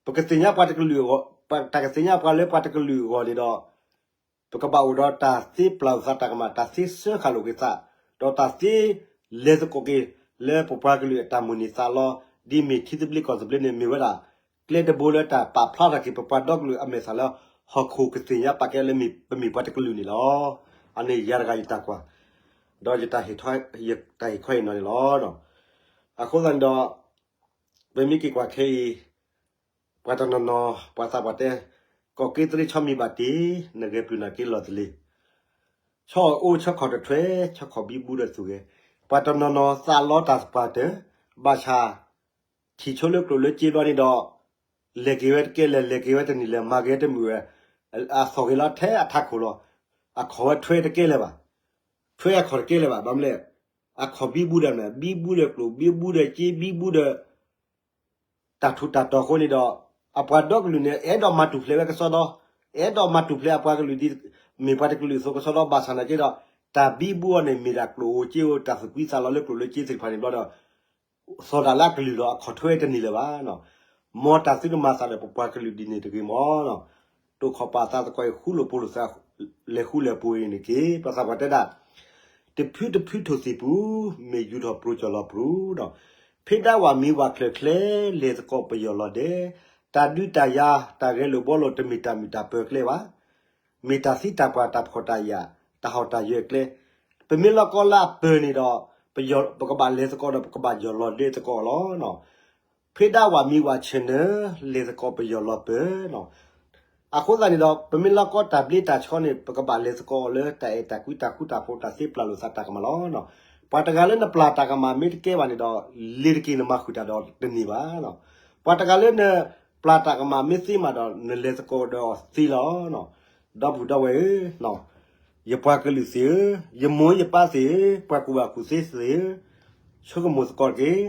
ပကသ့ၣ်ညါပှၤတကလုာ်အဂီၢ်, တၢ်ကသ့ၣ်ညါပှၤလၢပှၤတကလုာ်အဂီၢ်န့ၣ်ဒီး ပကဘၣ်အိၣ်ဒီးတၢ်သ့ပျၢ်လိာ်သးတၢ်ကမၣ်, တၢ်သ့စၢဃာ်လိာ်က့ၤသး, ဒီးတၢ်သ့လဲၤသကိးက့ၤလၢပပှၤကလုာ်အတၢ်မိၣ်န့ၢ်သးလီ, ဒ်မ့ၢ်ထံသဘျ့ကီၢ်သဘျ့န့ၣ် မ့ၢ်ဝဲဒၣ် ကျဲတဘိလၢတၢ်ပာ်ဖျါထီၣ်က့ၤပပှၤဒီကလုာ်အမဲာ်သၣ်လၢ ဟီၣ်ခိၣ်ကသ့ၣ်ညါပာ်ကဲလၢပမ့ၢ်ပှၤတကလုာ်န့ၣ်လီၤ. အန့ၣ်ယၤတဂၤယတၢ်ကွၢ်, ဒီးယတၢ်ဟ့ၣ်ခီအံၤနီၤန့ၣ်လီၤ. အဃိသတးန့ၣ်ဒီး ပမ့ၢ်က့ၤကွၢ်ခဲအံၤ ပှၤတနီၤနီၤ ပှၤသးပှၢ်တဲ, ကီၢ်က့သရ့ဆီမံၤဘၣ်တ့ၢ်, နဂဲၤပျုၤနာ်က့လီၢ်တလ့ၢ်, ဆီအိၣ်ဆီခီၣ်တထွဲ, ဆီခီၣ်ဘံဘူဒီးသူၣ်ဂဲၤ, ပှၤတနီၤနီၤသးလီတၢ်ပှၢ်တၢၢ်, ဘၣ်ဆၣ် ထံၣ်ဆိလၢကျိၣ်လၢစ့ဘျီန့ၣ်ဒီး လဲၤက့ၤဝဲတကဲလၢၤ, လဲၤက့ၤဝဲတန့ၢ်လၢၤ, မၤက့ၤဝဲတမုာ်ဝဲ, အသီၣ်ဂ့ၤလီၤထဲအထးခိၣ်လီၤ. အခီၣ်ဝဲထွဲတကဲလၢၤဘၣ်, ထွဲအခီၣ်တကဲလၢၤဘၣ်, ဘၣ်မနုၤလဲၣ်, အခီၣ်ဘံဘူဒီးမနုၤ, ဘံဘူဒီးကျိၣ်, ဘံဘူဒီးစ့, ဘံဘူဒီး တၢ်ထူးတၢ်တီၤအဃိန့ၣ်ဒီး အပှၤဒီကလုာ်န့ၣ် အဲၣ်ဒိးမၤတူၢ်ဖျဲးဝဲကစီဒီ, အဲၣ်ဒိးမၤတူၢ်ဖျဲးအပှၤကလုာ်ဒ်မ့ၢ်ပှၤတကလုာ်အသိးကစီဒီ ဘၣ်ဆၣ်နာ်က့ဒီး တၢ်ဘံဘူအီၤန့ၣ် မ့ၢ်ဒၣ်ကျိၣ်ဧိၤစ့ဧိၤ တၢ်သူၣ်ကွံသးလီလၢကျိၣ်လၢစ့သ့ၣ်တဖၣ်န့ၣ်ဘျီဒီး သီၣ်ဒၣ်လၢအကလုၢ်ဒီး အခီၣ်ထွဲတန့ၢ်လၢၤဘၣ်. မ်တၢ်သုတမၤသးဒီးပပှၤကလုာ်ဒ်န့ၣ်တဂ့ၤမး. တိာ်ခီၣ်ပာ်သးသကိးအံၤ ဃူလိာ်ဖိးလိာ်သး လဲၤဃူလဲၤဖိးအံၤန့ၣ်တက့ၢ်. ပှၤသးပှၢ်တဲဒၣ် တဖုတဖုထိၣ်သံၣ်ပူၤ, မ့ၢ်ယူၤထီၣ်ပြူၤကၠီၣ်လီၤပြူၤဒီး ဖဲဒၣ်ဝၣ်မံဝၣ်ချၢၣ်ချဲ လဲၤသကိးပယီၤလီၤဒဲး, တၢ်ဒုးတၢ်ယၤ တၢ်ဂဲၤလိာ်ဘှီလိာ် တမ့ၢ်တၢ်မုာ်တၢ်ပၢၤကျဲဘၣ်. မ့ၢ်တၢ်သံတၢ်ပှၢ် တၢ်ဖှီၣ်တၢ်ယာ် တၢ်ဟီၣ်တၢ်ယၢၤအကျဲ, ပမ့ၢ်လီၤကီလၢအပၢၤန့ၣ်ဒီး ပကဘၣ်လဲၤသကိးဒီး ပကဘၣ်ယီၢ်လီၤဒဲသကိးလီၤ. ဖဲဒၣ်ဝၣ်မံဝၣ်ဆၢၣ်နၢၤ လဲၤသကိးပယီၤလီၤပၢၤ အဃိသတးန့ၣ်ဒီး ပမ့ၢ်လီၤကီတၢ်ဘျ့တၢ်ဆှီန့ၣ် ပကဘၣ်လဲၤသကိးအီၤလၢ တၢ်အဲၣ်တၢ်ကွံတၢ်ဃူတၢ်ဖိး တၢ်သ့ပျၢ်လိာ်သးတၢ်ကမၣ်လီၤ. ပှၤတဂၤလၢနပျၢ်တၢ်ကမၣ်မ့ၢ်တကဲဘၣ်န့ၣ်ဒီး လ့ၤတက့ၤနမၤဃုာ်တၢ်ဒီးတန့ၢ်ဘၣ်. ပှၤတဂၤလၢနပျၢ်တၢ်ကမၣ်မ့ၢ်သ့မးဒီး နလဲၤသကိးဒီးအီၤသ့လီၤ. ဒီပုၢ်ဒီဝဲၢ်ဧၢ, ယပှၤကလုာ်သ့ၣ်ဧၢ, ယမိၢ်ယပၢ်သ့ၣ်ဧၢ, ပှၤကူၣ်ဘၣ်ကူၣ်သ့သ့ၣ်ဧၢ, ဆိကမိၣ်သကိးတက့ၢ်.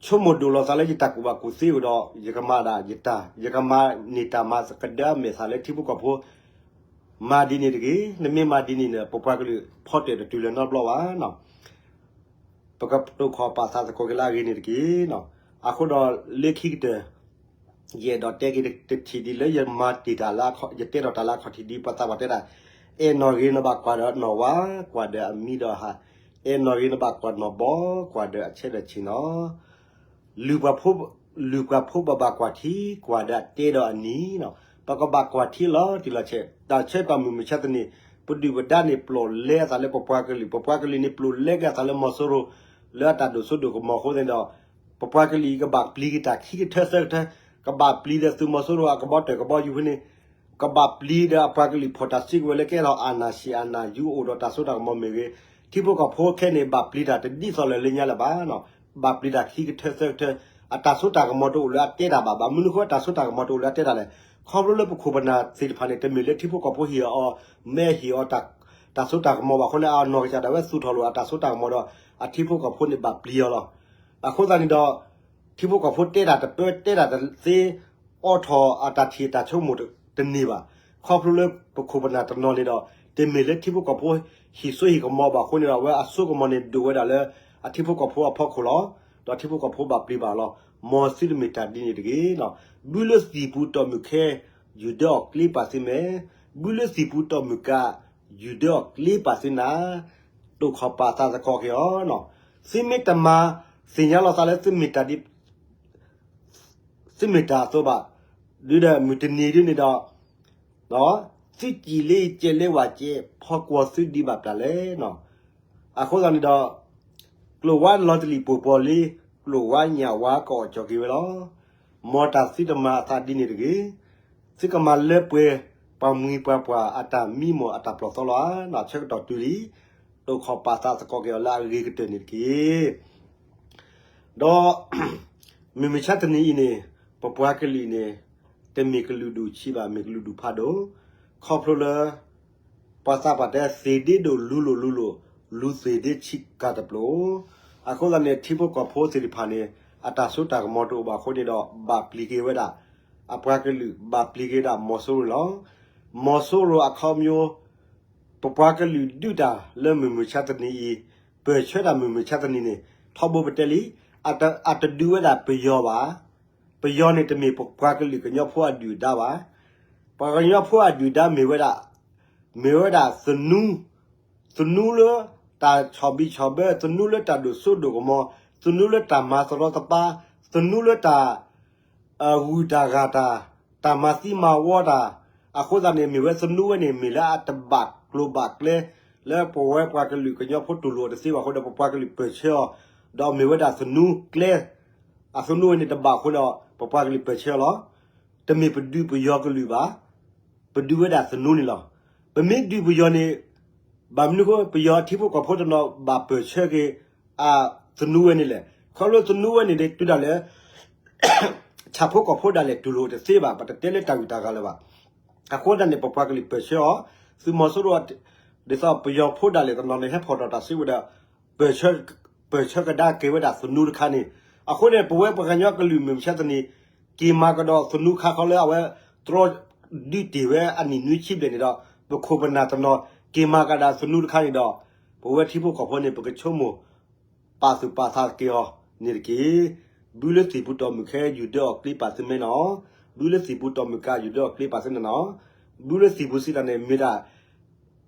ဆိကမိၣ်ဒိၣ်လီၤသးလၢယတၢ်ကူၣ်ဘၣ်ကူၣ်သ့အိၣ်ဒီး ယကမၤဒၣ်ယတၢ်, ယကမၤန့ၢ်တၢ်မၤကဒၢအမဲာ်သၣ်လၢထံဖိကီၢ်ဖိ, မၤဒ်န့ၣ်တဂ့ၤ. နမ့ၢ်မၤဒ်န့ၣ်န့ၣ် ပပှၤကလုာ်ဖီတၢၣ်တတုၤလၢၤနီတဘျီဘၣ်. ပကတိာ်ခီၣ်ပာ်သးသကိးက့ၤလၢအဂ့ၤန့ၣ်တက့ၢ်. အဃိဒီးလၢခံကတၢၢ် ယအဲၣ်ဒိးတဲက့ၤတထံၣ်ဒ်လၢယမၤတ့ၢ်တၢ်လၢ ယတဲထီၣ်တၢ်လၢအခီၣ်ထံးဒ် ပှၤသးပှၢ်တဲဒၣ်, အဲၣ်နီၣ်ဂ့ၤနဘၣ်ကွၢ်ဒီးနီၣ်ဝါ, ကွၢ်ဒီးအမံဒီးဟါ, အဲၣ်နီၣ်ဂ့ၤနဘၣ်ကွၢ်နီၣ်ဘီ, ကွၢ်ဒီးအဆဲးဒီးဆ့ၣ်နီၤ. လုၢ်ပှၤဖိဘၣ်ဘၣ်ကွၢ်ထံ, ကွၢ်ဒီးအတဲဒီးအနံၤ, ပကဘၣ်ကွၢ်ထံလီၤတံၢ်လီၤဆဲး, တၢ်ဆၢကတီၢ်မုၢ်မဆါတနံၤ ပဒုၣ်ပဒါန့ၣ် ပျိာ်လဲအသးလၢပပှၤကလုာ်, ပပှၤကလုာ်န့ၣ် ပျိာ်လဲက့ၤအသးလၢမီၤစိရိၤ လၢအတၢ်ဒိၣ်စိဒိၣ်ကမီၤအဃိသတးဒီး ပပှၤကလုာ်အံၤကဘၣ်ပျံၤက့ၤတၢ်ခံကထၢသၢကထၢ, ကဘၣ်ပျံၤဒီးသုးမီၤစိရိၤအကဘီတၢၢ်ကဘီယူၤဖဲန့ၣ်, ကဘၣ်ပျံၤဒီးအပှၤကလုာ်ဖီၣ်တၢ်စုကဝဲၤလၢကဲထီၣ် အာဏာရှင် အာဏာယူၤ အိၣ်ဒီးတၢ်စိတၢ်ကမီၤမ့ၢ်ဂ့ၤ, ထံဖိကီၢ်ဖိခဲန့ၣ် ဘၣ်ပျံၤတၢ်တဒ်သိးလၢၤလၢညါလၢၤဘၣ်. ဘၣ်ပျံၤတၢ်ခံကထၢသၢကထၢ, အတၢ်စိတၢ်ကမီၤတအိၣ်လၢအတဲတၢ်ဘၣ်. ဘၣ်မနုၤအဃိ အတၢ်စိတၢ်ကမီၤတအိၣ်လၢအတဲတၢ်လဲၣ်. ခီဖျိလၢပခိၣ်ပနၢ်သ့ၣ်တဖၣ်န့ၣ် တမ့ၢ်လၢထံဖိကီၢ်ဖိဟ့ၣ်အီၤ, မ့ၢ်ဟ့ၣ်အီၤ တၢ်စိတၢ်ကမီၤဘၣ်အဃိန့ၣ် အနီၢ်ကစၢ်ဒၣ်ဝဲသူၣ်ထီၣ်လိာ်အတၢ်စိတၢ်ကမီၤဒီး အထံဖိကီၢ်ဖိန့ၣ်ဘၣ်ပျံၤအီၤလီၤ. အဃိသတးန့ၣ်ဒီး ထံဖိကီၢ်ဖိတဲတၢ်တပၢ တဲတၢ်တသ့ အိးထီၣ်အတၢ်ထံၣ်တၢ်ဆိကမိၣ်တန့ၢ်ဘၣ်. ခီဖျိလၢပခိၣ်ပနၢ်တနီၤန့ၣ်ဒီး တမ့ၢ်လၢထံဖိကီၢ်ဖိဟ့ၣ်စိဟ့ၣ်ကမီၤဘၣ်အဃိန့ၣ်ဒီး အဝဲအစိကမီၤန့ၣ်ဒိၣ်ဝဲဒၣ်လၢအထံဖိကီၢ်ဖိအဖီခိၣ်လီၤ. ဒီးထံဖိကီၢ်ဖိဘၣ်ပျံၤဘၣ်လီၤ. မ်သုတမ့ၢ်တၢ်ဒ်န့ၣ်တဂ့ၤ. ဘုလၢသံၣ်ပူၤတီၢ်မုၢ်ခဲ ယူၤဒၢအီၣ်ကျ့ပာ်သုမဲာ်, ဘုလၢသံၣ်ပူၤတီၢ်မုၢ်ကး ယူၤဒၢအီၣ်ကျ့ပာ်သုနၢ်, တိာ်ခီၣ်ပာ်သးသကိးက့ၤအီၤ. သုမ့ၢ်တမၤသ့ၣ်ညါလီၤသးလၢသုမ့ၢ်တၢ်ဒ် သုမ့ၢ်တၢ်အသိးဘၣ်, ဒုဒီးမုၢ်တနံၤဒ်န့ၣ်ဒီး သုစံၣ်လၢယကဲလၢဝဲကဲ ဖီကွီၤသုဒံးဘၣ်ပျၢ်လဲၣ်. အဃိသတးန့ၣ်ဒီး ကျိၣ်ဝါလီၤတလံာ်ပှိၢ်ပှီၤလံ, ကျိၣ်ဝါညၣ်ဝါကအီၣ်ကၠီၤက့ၤဝဲလီၤ. မ်တၢ်သုတမၤအသးဒ်န့ၣ်တဂ့ၤ. သုကမၤလၢပှဲၤ ပှၤမှံပှၤပှၢ်အတၢ်မံမီၢ်အတၢ်ပျီၢ်သီလီၤဧါ. ဆၢကတီၢ်တုၤလံ, တိာ်ခီၣ်ပာ်သးသကိးက့ၤအီၤလၢအဂ့ၤကတၢၢ်န့ၣ်တက့ၢ်. ဒီး မုၢ်မဆါတနံၤအံၤန့ၣ် ပပှၤကလုာ်အံၤန့ၣ် တမ့ၢ်ကလုာ်ဒူၣ်ဆံးဘၣ်, မ့ၢ်ကလုာ်ဒူၣ်ဖးဒိၣ်, ခီဖျိလၢ ပှၤသးပှၢ်တဲ သ့ၣ်ဒ့ဒိၣ်လူၤလိာ်လူၤလိာ်, လူၤသ့ၣ်ဒ့ဆံးကၤတပျိၤ. အဃိသတးန့ၣ် ထံဖိကီၢ်ဖိသ့ၣ်တဖၣ်န့ၣ် အတၢ်စိတၢ်ကမီၤတအိၣ်ဘၣ်အဃိန့ၣ်ဒီး ဘၣ်ပျံၤက့ၤဝဲဒၣ် အပှၤကလုာ် ဘၣ်ပျံၤက့ၤဝဲဒၣ်မီၤစိရိၤန့ၣ်လီၤ. မီၤစိရိၤအခီပညီ ပပှၤကလုာ်ဒုးတၢ်လၢမုၢ်မဆါတနံၤအံၤ, ပ ပၢၢ်ဆၢတၢ်မုၢ်မဆါတနံၤန့ၣ် ထီဘိပတဲလံ, အတဒုးဝဲဒၣ်ပယီၤဘၣ်. ပယီၤန့ၣ်တမ့ၢ်ပပှၤကလုာ်ကညီဖိအဒုၣ်ဒါဘၣ်. ပှၤကညီဖိအဒုၣ်ဒါမ့ၢ်ဝဲဒၣ်, မ့ၢ်ဝဲဒၣ်သနူ, သနူလၢတၢ်ဆီၣ်ဘံၣ်ဆီၣ်ဘၢ, သနူလၢတၢ်ဒိၣ်စိဒိၣ်ကမီၤ, သနူလၢတၢ်မၤသရီသပါ, သနူလၢတၢ် ဂုၤတၢ်ဂၤတၢ်, တၢ်မၤသံမၤဝီတၢ်, အဃိသတးန့ၣ် မ့ၢ်ဝဲသနူဝဲန့ၣ် မ့ၢ်လၢအတဘၣ်ကျိၤဘၣ်ကျဲ လၢပဝဲပှၤကလုာ်ကညီဖိတူၢ်လိာ်အီၤတသ့ဘၣ်အဃိဒီး ပပှၤကလုာ်ပၢၢ်ဆၢအီၤ, ဒီးမ့ၢ်ဝဲဒၣ်သနူကျဲ, အသနူဝဲန့ၣ်တဘၣ်အဃိဒီး ပပှၤကလုာ်ပၢၢ်ဆၢအီၤလီၤ. တမ့ၢ်ပဒုးပယီၤကလုာ်ဘၣ်, ပဒုးဝဲဒၣ်သနူန့ၣ်လီၤ. ပမ့ၢ်ဒုးပယီၤန့ၣ် ဘၣ်မနုၤအဃိ ပယီၤထံဖိကီၢ်ဖိတနီၤဘၣ်ပၢၢ်ဆၢက့ၤ အသနူဝဲန့ၣ်လဲၣ်. ခီဖျိသနူဝဲန့ၣ် တုၤဒၣ်လဲာ် ဆၣ်ဖိကီၢ်ဖိဒၣ်လဲာ်တူၢ်လိာ်တသ့ဘၣ်, ပတတဲလၢတၢ်ဂုၤတၢ်ဂၤလၢၤဘၣ်. အဃိသတးန့ၣ် ပပှၤကလုာ်ပၢၢ်ဆၢအီၤ, သုးမီၤစိရိၤ ဒ်သိးပယီၤဖိဒၣ်လဲာ်တနီၤန့ၣ် ဟဲဖီၣ်ထီၣ်တၢ်စုကဝဲၤဒီး ပၢၢ်ဆၢကဒါက့ၤဝဲဒၣ်သနူတခါန့ၣ်, အဃိန့ၣ် ပဝဲပှၤကညီကလုာ်မုၢ်မဆါတနံၤ က့ၤမၤကဒီးသနူခါခီလၢအဝဲတြီဒုးတ့ၢ်ဝဲအနံၣ်နွံဆံဘျဲၣ်န့ၣ်ဒီး ပခိၣ်ပနၢ်တနီၤ က့ၤမၤကဒီးသနူတခါန့ၣ်ဒီး ပဝဲထံဖိကီၢ်ဖိန့ၣ် ပကဆိကမိၣ် ပာ်သူၣ်ပာ်သးက့ၤအီၤန့ၣ်တက့ၢ်. ဘုလၢသံၣ်ပူၤတီၢ်မုၢ်ခဲ ယူၤဒၢအီၣ်ကျ့ပာ်သုမဲနီၤ, ဘုလၢသံၣ်ပူၤတီၢ်မုၢ်ကး ယူၤဒၢအီၣ်ကျ့ပာ်သုန့ၣ်နီၤ, ဘုလၢသံၣ်ပူၤစံးတၢ်န့ၣ် မ့ၢ်ဒၣ်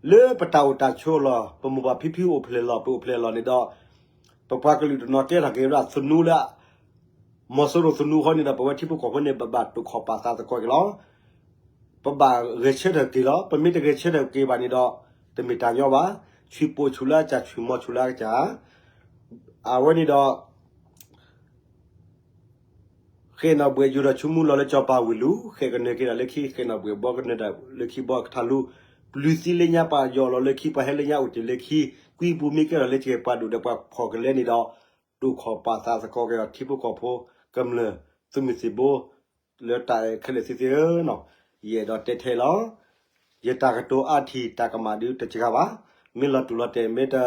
လၢပတၢ်အိၣ်တၢ်ဆိးအလီၢ် ပမိၢ်ပၢ်ဖံဖုအိၣ်ဖျဲၣ်လီၤ ပအိၣ်ဖျဲၣ်လီၤန့ၣ်ဒီး ပပှၤကလုာ်တနီၤကဲထီၣ်က့ၤဝဲဒၣ်သနူလၢ မီၤစိရိၤသနူဃီန့ၣ်ဒီး ပဝဲထံဖိကီၢ်ဖိန့ၣ် ပဘၣ်တိာ်ခီၣ်ပာ်သးသကိးက့ၤလီၤ. ပဘၣ်ဂဲၤဆၢထၢၣ်က့ၤလီၤ. ပမ့ၢ်တဂဲၤဆၢထၢၣ်က့ၤဘၣ်န့ၣ်ဒီး တမ့ၢ်တၢ်ညီဘၣ်. ဆံၣ်ပိာ်ဆူၣ်လၢအကစၢ် ဆံၣ်မီၤဆူၣ်လၢအကစၢ် အဝဲန့ၣ်ဒီး ဃဲၣ်နီၣ်ဘှဲၣ်ယိၤဒီးဆိကမိၣ်လီၤလၢစီၤပၤဝ့ၢ်လူၤ, ဃဲၣ်ကနၢၤက့ၤဒီးလၢခံ, ဃဲၣ်နီၣ်ဘှဲၣ်ဘီကနၢၤဒီးလၢခံဘီကထါလူၤ, ပျုၤသံလၢညါပာ်ယီၢ်လီၤလၢခံ, ပှၤဟဲလၢညါအိၣ်တ့ၢ်လၢခံ, ကွံပူၤမ့ၢ်ကဲထီၣ်လၢကဲပှၤဒိၣ်ဒီးပှၤဖီၣ်ကလဲန့ၣ်ဒီး တိာ်ခီၣ်ပာ်သးသကိးက့ၤအီၤ ထံဖိကီၢ်ဖိ ကမျၢၢ်သုးမုၢ်သံၣ်ဘိ လၢတၢ်ခဲလၢာ်သ့ၣ်သ့ၣ်ဧၢနီၤ, ယအဲၣ်ဒိးတဲထဲလီၤ. ယတၢ်ကတိၤအါထံၣ်တၢ်ကမၣ်ဒုးတစှၤဘၣ်, မ့ၢ်လီၤတူာ်လီၤတဲာ် မ့ၢ်တ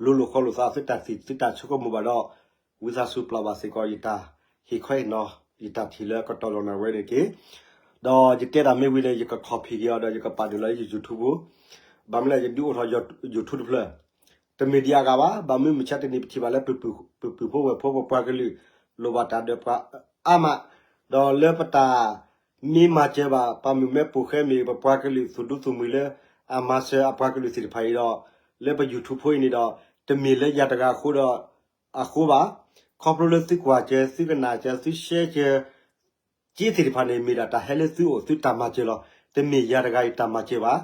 လိၤလိာ်ဃီလိာ်သး သုတၢ်သံၣ်သုတၢ်ဆိကမိၣ်ဘၣ်ဒီး ဝံသးစူၤပျၢ်ဘၣ်စ့ၢ်ကီး ယတၢ်ဟ့ၣ်ခီဟ့ၣ်နီၤ ယတၢ်ထံၣ်လၢကတီၢ်လီၤနၢ်ဝဲန့ၣ်တက့ၢ်. ဒီးယတဲတၢ်မ့ၢ်ဝံၤန့ၣ် ယက copy က့ၤအီၤဒီး ယကပာ်ဒုးလီၤလၢယ YouTube ပူၤ, ဘၣ်မနုၤလဲၣ် ယဒုးအိၣ်ထီၣ်ယ YouTube တဖျၢၣ်, တမ့ၢ်ဒံးအါဂၤဘၣ်, ဘၣ်မနုၤမုၢ်ဆါတနံၤပထံၣ်ဘၣ်လၢ ပပုၢ်ဖိဝဲၢ်ဖိ ပပှၤကလုာ် လိၣ်ဘၣ်တၢ်ဒီးပှၤအါမး, ဒီးလၢပတၢ် မ့ၢ်မၤစၢၤဘၣ် ပှၤမုၣ်မဲပိာ်ဃဲမ့ၢ် ပပှၤကလုာ်သူၣ်ဒူသူၣ်မှံၤလၢ အမၤစၢၤအပှၤကလုာ်သ့ၣ်တဖၣ်အံၤဒီး လၢပ YouTube ဖိအံၤန့ၣ်ဒီး တမ့ၢ်လၢယၤတဂၤအဃိဒီး အဃိဘၣ်. ခီဖျိလၢသုကွၢ်စၢၤ သုကနၣ်စၢၤ သုရှဲစၢၤ က့သ့ၣ်တဖၣ်န့ၣ် မ့ၢ်ဒၣ်တၢ်ဟဲလၢသုအိၣ်သုတၢ်မၤစၢၤလီၤ. တမ့ၢ်ယၤတဂၤအံၤတၢ်မၤစၢၤဘၣ်.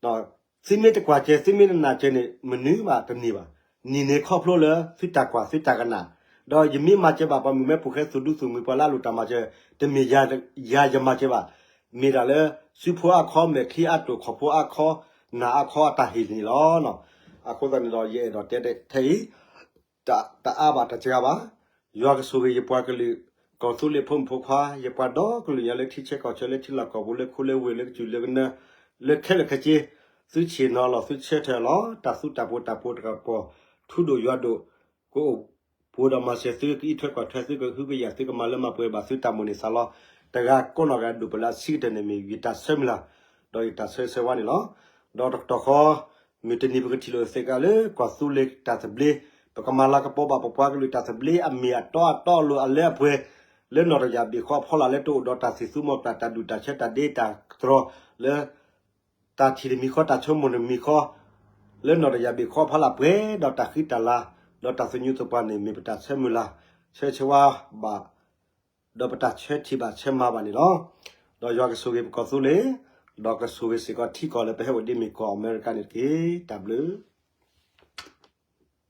သုမ့ၢ်တကွၢ်စၢၤ သုမ့ၢ်တနၢ်စၢၤန့ၣ် မနုၤဘၣ်တန့ၢ်ဘၣ်. န့ၣ်န့ၣ်ခီဖျိလၢသုတၢ်ကွၢ်သုတၢ်ကနၣ်, ဒီးယမ့ၢ်မၤစၢၤဘၣ် ပှၤမုၣ်မဲပိာ်ဃဲသူၣ်ဒူသူၣ်မှံၤ ပှၤလၢအလိၣ်တၢ်မၤစၢၤ တမ့ၢ်ယၤယမၤစၢၤဘၣ်. မ့ၢ်ဒၣ်လၢ စုဖိအါခီ မဲာ်ချံအါတိၢ် ခီၣ်ဖိအါခီ နၢ်အါခီအတၢ်ဟ့ၣ်န့ၣ်လီၤ. အဃိသတးန့ၣ်ဒီး ယအဲၣ်ဒိးတဲထဲအံၤ တအါဘၣ်တစှၤဘၣ်. ယွၤကဆိၣ်ဂ့ၤယပှၤကလုာ် ကီၢ်သူလ့ၤဖိမုၣ်ဖိခွါ ယပှၤဒီကလုာ်ညါလၢထံဆၢကီၢ်ဆၢ လၢထံလီၢ်ကီၢ်ပူၤ လၢခူလၢဝ့ၢ် လၢကစၢၢ်လၢကနၢ လၢခဲလၢာ်ခဲဆ့ သုဆ့ၣ်နီၤလီၤ သုဆၢထၢၣ်လီၤ တၢ်သူတၢ်ပှီၤတၢ်ပှီၤ ထူဒိၣ်ယွၤဒိၣ် ကအိၣ်ဖှိၣ်ဒီးမၤစၢၤသု ကအံးထွဲကွၢ်ထွဲသု ကဟုကယာ်သု ကမၤလၢမၤပှဲၤဘၣ်သုတၢ်မိၣ်န့ၢ်သးလီ တဂၤကိးနီၢ်ဂၤဒိၣ်ပလၢအဆံးကတၢၢ်န့ၣ်မ့ၢ် ယတၢ်ဆၢမုၢ်လၢ် ဒီးယတၢ်ဆၢဂ့ၤဆၢဝါန့ၣ်လီၤ. ဒီးတကတီၢ်ဃီ မုၢ်တနံၤပကထံၣ်လိာ်သ့ၣ်ကးလၢ ကီၢ်သူလ့ၤတၢ်သဘျ့ ပကမၤလၤကပီၤဘၣ်ပပှၤကလုာ်တၢ်သဘျ့ အမ့ၢ်အတီအတီအလိၤအလၢအပှဲၤ လၢနီၢ်တယၢ်ဘ့ၣ်ဃီအဖီလာ် လၢတအိၣ်ဒီးတၢ်သံၣ်သူမီၢ်ပျၢ် တၢ်ဒူၣ်တၢ်ဆၢ တၢ်ဒ့တၢ်တြီၤ လၢ တၢ်ထံၣ်တမံၤဃီ တၢ်ဆိကမိၣ်တမံၤဃီ လၢနီၢ်တယၢ်ဘ့ၣ်ဃီအဖီလာ် ပှဲၤဒီးတၢ်ဃံတၢ်လၤ ဒီးတၢ်သညူးသပှၢ်န့ၣ် မ့ၢ်ပတၢ်ဆၢမုၢ်လၢ် ဆၢဂ့ၤဆၢဝါဘၣ် ဒီးပတၢ်ဆၢထံၣ်ဘၣ်ဆၢမၤဘၣ်န့ၣ်လီၤ. ဒီးယွၤကဆိၣ်ဂ့ၤပကီၢ်သူလ့ၤ ဒီးကဆိၣ်ဂ့ၤစ့ၢ်ကီးထံကီၢ်လၢပဟဲအိၣ်ဒ်မ့ၢ်ကီၢ်အမဲရကၤန့ၣ်တက့ၢ်. တၢ်ဘျုး